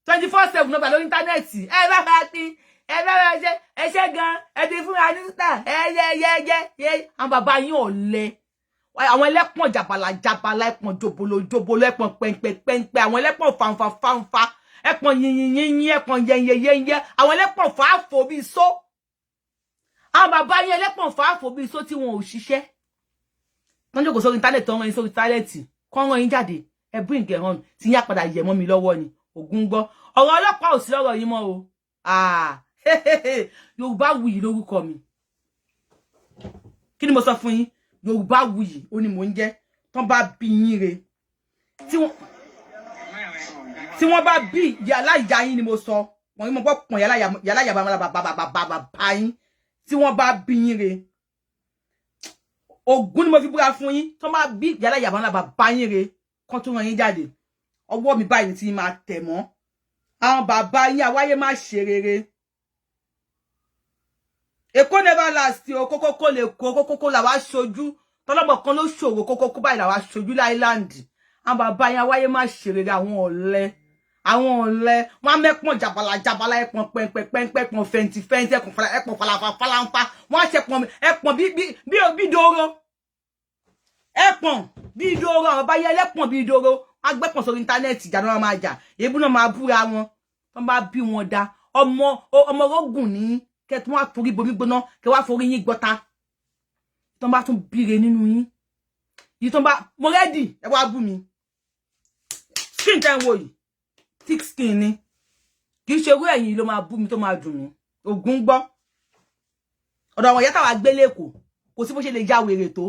24/7 náà wà lórí íńtánẹ́ẹ̀tì. Ẹ bá bá pín, ẹ bá bá ṣe, ẹ ṣe gan, ẹ ti fún wa ní sítà, ẹ yẹ yẹ yẹ yẹ. Àwọn bàbá yín ọ̀lẹ, àwọn ẹlẹ́pọ̀n jàbàlà jàbàlà, ẹpọ̀n jòbòlò jòbòlò, ẹpọ̀n pẹ̀ǹpẹ̀ pẹ̀ǹpẹ̀, àwọn ẹlẹ́pọ̀n fanfa fanfa, ẹpọ̀n yìnyín yìnyín, ẹpọ̀n yẹnyẹ yẹnyẹ, àwọn ẹlẹ́pọ̀n fàáfò bíi só. Àwọn bàbá yín ẹlẹ́pọ̀n fàáfò bíi só tí wọn ò ṣiṣẹ́, wọ́n jókòó sórí íńtánẹ́ẹ̀tì, ọ̀ràn yín sórí íńtánẹ́ẹ̀tì kọ́ ràn yín jáde. Ẹ bring it on, tí yín á padà yẹ̀ mọ́ mi lọ́wọ́ ni. Ògún gbọ́, ọ̀rọ̀ ọlọ́pàá ò sí lọ́rọ̀ yín mọ́ o. Yorùbá Wuyì lórúkọ mi. Kí ni mo sọ fún yín? Yorùbá Wuyì ó ní mò ń jẹ́. Tán bá bí yín re, tí wọ́n bá bí yàrá ìyá yín ni mo sọ wọ́n yín, mo gbọ́ pọ̀n yàrá yàrá bàbá bàbá bàbá yín. Tí wọ́n bá bí yín re, Ògún ni mo fi búra fún yín, tán bá bí yàrá yàrá bàbá yín re kán tó rán yín jáde, ọwọ́ mi báyìí tí máa tẹ̀ mọ́. Àwọn bàbá yín àwáyé má ṣe rere. Èkó never last o. Kókókó lè kó kókókó làwa ṣojú tọlọ́mọ kan ló ṣòro, kókókó báyìí làwa ṣojú láìláńdì. Àwọn bàbá yín àwáyé má ṣe rere, àwọn ọ̀lẹ, àwọn ọ̀lẹ wọn á mẹ́pọ̀n jàbàlà jàbàlà, ẹ̀pọ̀n pẹ̀pẹ̀ pẹ̀pẹ̀, ẹ̀pọ̀n fẹ̀ǹtì fẹ̀ǹtì, ẹ̀pọ̀n fàlàfà fàlàǹfà. Wọn á ṣẹpọ̀n ẹ̀pọ̀n bí bí bí dòrò, ẹ̀pọ̀n bí dòrò. Àwọn bá yẹ ẹlẹ́pọ̀n bí dòrò, wọn á gbẹ́pọ̀n sórí íńtánẹ́ẹ̀tì, ìjà náà máa jà, èébú náà máa búra wọn. Wọn bá bí wọn da ọmọ ọmọ rọgùn ní kẹ tí wọn á torí bomi gbóná, kẹ wá forí yín gbọta. Tó bá tún bíire nínú yín yìí, tó bá mo ready, ẹ wá bú mi. Skin tẹ́ ń wò yìí, thick skin ni. Kì í ṣe irú ẹ̀yin ló máa bú mi tó máa dùn mí. Ògún gbọ́, ọ̀dọ̀ àwọn ìyá táwa gbé lẹ́kọ̀ọ́, kò sí bó ṣe lè ya wèrè tó.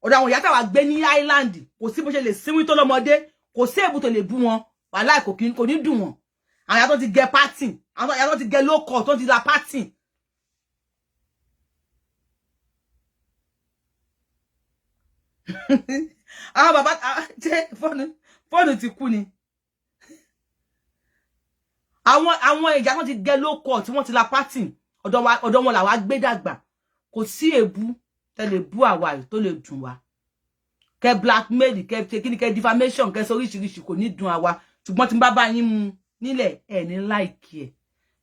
Ọ̀dọ̀ àwọn ìyá táwa gbé ní island, kò sí bó ṣe lè sínwín tó lọ́mọdé. Kò sí èébú tó lè bú wọn, wàhálà, kò ní dùn wọn. Àwọn ìyá tó ti gẹ pattern, àwọn ìyá tó ti gẹ low cut, tó ti la pattern. Àwọn bàbá ṣe fóònù ti kú ni. Àwọn ìyá tó ti gẹ low cut, tí wọ́n ti la pattern, ọ̀dọ̀ wọn làwa gbé dàgbà. Kò sí èébú tẹ́ lè bú àwa yìí tó lè dùn wá. Kẹ blackmail, kẹ ṣe kíni, kẹ defamation, kẹ sọ oríṣiríṣi, kò ní dùn àwa. Ṣùgbọ́n tí n bá bá yín mu nílẹ̀, ẹ̀ ní like ẹ̀.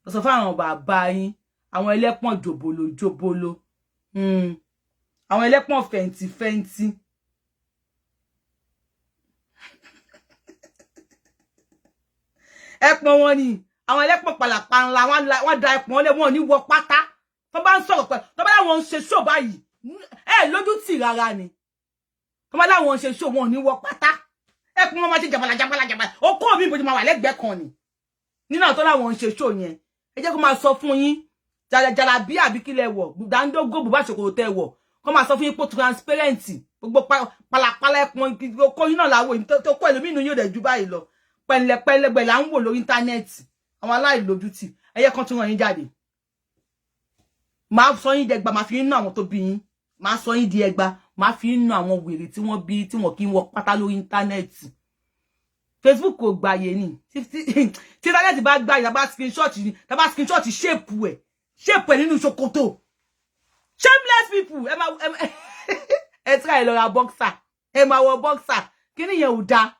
Lọ sọ fún àwọn bàbá yín, àwọn ẹlẹ́pọ̀n jòbolo jòbolo, àwọn ẹlẹ́pọ̀n fẹ̀ǹtì fẹ̀ǹtì. Ẹpọ̀n wọn ni àwọn ẹlẹ́pọ̀n pàlàpà ńlá. Wọ́n da ẹpọ̀n lé wọn ní wọ pátá. Tó bá ń sọ̀rọ̀ pẹ̀, tó bá láwọn ń ṣe ṣó báyìí, ẹ lójú tì rárá ni. Tó bá láwọn ń ṣe ṣó, wọn ò ní wọ pátá. Ẹpọ̀n wọn máa ṣe jàbàlà jàbàlà jàbàlà. Okó mi bójú máa wà lẹ́gbẹ̀ẹ́ kan ni nínú àwọn tó láwọn ń ṣe ṣó yẹn. Ẹ jẹ́ kó máa sọ fún yín jàlàbí àbí kílẹ̀ wọ̀, dáńdógó bùbá ṣòkòtò tẹ wọ̀, kó máa sọ fún yín pé transparent, gbogbo pàlàpàlà ẹpọ̀n okó yín náà làwọ̀ tó kọ́ ẹlòmínú yóò dẹ̀ ju báyìí lọ. Pẹ̀lẹ́pẹ̀lẹ́gbẹ̀ là ń wò lórí íńtánẹ́ẹ̀tì. Àwọn aláìlójútì, ẹyẹ kan tún ràn yín jáde, máa sọ yín dẹgba, máa fi ń ná àwọn tó bí yín, máa sọ yín di ẹgba, máa fi ń ná àwọn wèrè tí wọ́n bí tí wọ́n kì í wọ pátá lórí íńtánẹ́ẹ̀tì. Facebook kò gbàyè ni. Tí íńtánẹ́ẹ̀tì bá gbàyè, tá bá screenshot ni, tá bá screenshot ṣèpù ẹ̀, ṣèpù ẹ̀ nínú ṣòkòtò. Shameless people. Ẹ máa ẹ tíra ẹ lọ ra boxer, ẹ máa wọ boxer. Kí nìyẹn ò dáa?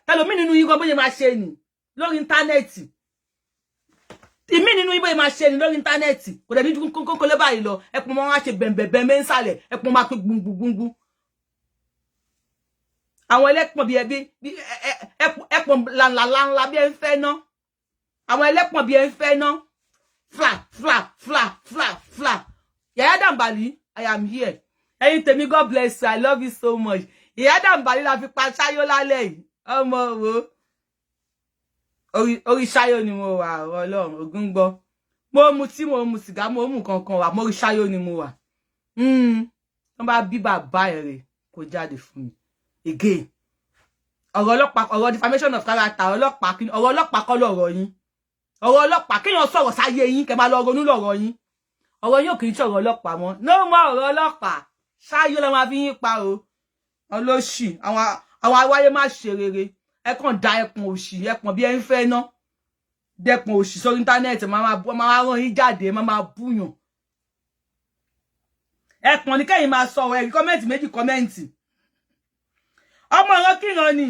Tẹlomi nínú yín gan bóyá máa ṣe ni lórí íńtánẹ́ẹ̀tì. Ìmí nínú yín bóyá máa ṣe ni lórí íńtánẹ́ẹ̀tì, kò dẹ̀ ní kókó lé báyìí lọ. Ẹpọn máa wá ṣe bẹ̀m̀bẹ̀bẹ̀ ń sàlẹ̀, ẹpọn máa pé gbùngbùngbùngbù. Àwọn ẹlẹ́pọ̀n bíi ẹbí ẹpọ̀n lànlànlà bí ẹ ń fẹ́ ná. Àwọn ẹlẹ́pọ̀n bí ẹ ń fẹ́ ná. Fla fla fla fla fla. Yàyà Dàmbàlì, I am here. Ẹ̀yin tèmi, God bless you, I love you so much. Ìyá Dàmbàlì la fi pa ṣáyó lálẹ́ yìí. Ọmọ wo orí ṣáyó ni mo wà. Ọlọ́run ògún gbọ́, mo mu tí mo mu sìgá, mo mu kankan wà, mo rí ṣáyó ni mo wà. Wọ́n bá bí bàbá ẹ̀ rè kó jáde fún mi again. Ọ̀rọ̀ ọlọ́pàá, ọ̀rọ̀ defamation of character, ọlọ́pàá, ọ̀rọ̀ ọlọ́pàá kọ́ lọ̀rọ̀ yín. Ọ̀rọ̀ ọlọ́pàá, kéèyàn sọ̀rọ̀ sáyé yín, kẹ́ máa lọ ronú lọ̀rọ̀ yín. Ọ̀rọ̀ yín ò kì í sọ̀rọ̀ ọlọ́pàá mọ́. No more ọ̀rọ̀ ọlọ́pàá. Ṣáyó la máa fi yín pa o. Olóṣì, àwọn awáyé má ṣe rere. Ẹ kàn da ẹpọ̀n òṣì, ẹpọ̀n bí ẹ ń fẹ́ ná, dẹpọ̀n òṣì sórí íńtánẹ́ẹ̀tì, máa rán yín jáde, máa búyàn. Ẹpọ̀n ní kẹ́yìn máa sọ ẹ̀rí comment méjì, comment. Ọmọ ìran kíran ni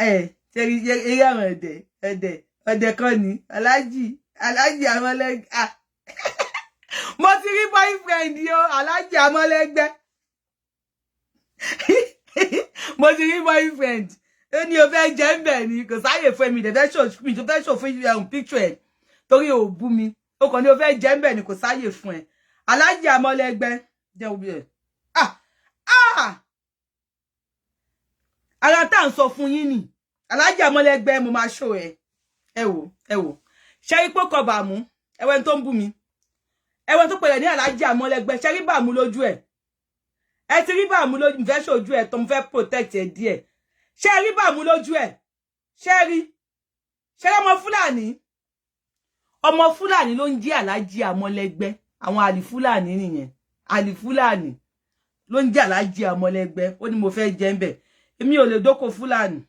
ẹ ṣe eré àwọn ẹ̀dẹ̀ ẹ̀dẹ̀ ọ̀dẹ̀ kan ní aláàjì aláàjì àmọ́lẹ́gbẹ́. Mo ti rí boyfriend yo, aláàjì àmọ́lẹ́gbẹ́. Mo ti rí boyfriend. Ó ní o fẹ́ jẹ́ ń bẹ̀ ni, kò sáyè fún mi. Ìdẹ̀fẹ́ ṣò mi tó fẹ́ ṣò fún ẹ̀hún picture ẹ̀ torí ò bú mi. Ó kàn ní o fẹ́ jẹ́ ń bẹ̀ ni, kò sáyè fún ẹ. Aláàjì àmọ́lẹ́gbẹ́ jẹ́ òbí ẹ̀. Ah ah, ara tá à ń sọ fún yín ni. Aláàjì àmọ́lẹ́gbẹ́, mo máa ṣó ẹ. Ẹ wò, ẹ wò, ṣe ipò kọ bàmú ẹwẹ́ tó ń bú mi, ẹwẹ́ tó pẹ̀lẹ́ ní aláàjì àmọ́lẹ́gbẹ́. Ṣe rí bàmú lójú ẹ̀? Ẹ ti rí bàmú lójú. Mo fẹ́ ṣojú ẹ̀ tó, mo fẹ́ protect ẹ díẹ̀. Ṣe rí bàmú lójú ẹ̀? Ṣe rí? Ṣe rí ọmọ fúlàní? Ọmọ fúlàní ló ń jẹ́ aláàjì àmọ́lẹ́gbẹ́. Àwọn àlì fúlàní nìyẹn. Àlì fúlàní ló ń jẹ́ aláàjì àmọ́lẹ́gbẹ́. Ó ní mo fẹ́ jẹ́ ń bẹ̀, èmi ò lè dóko fúlàní.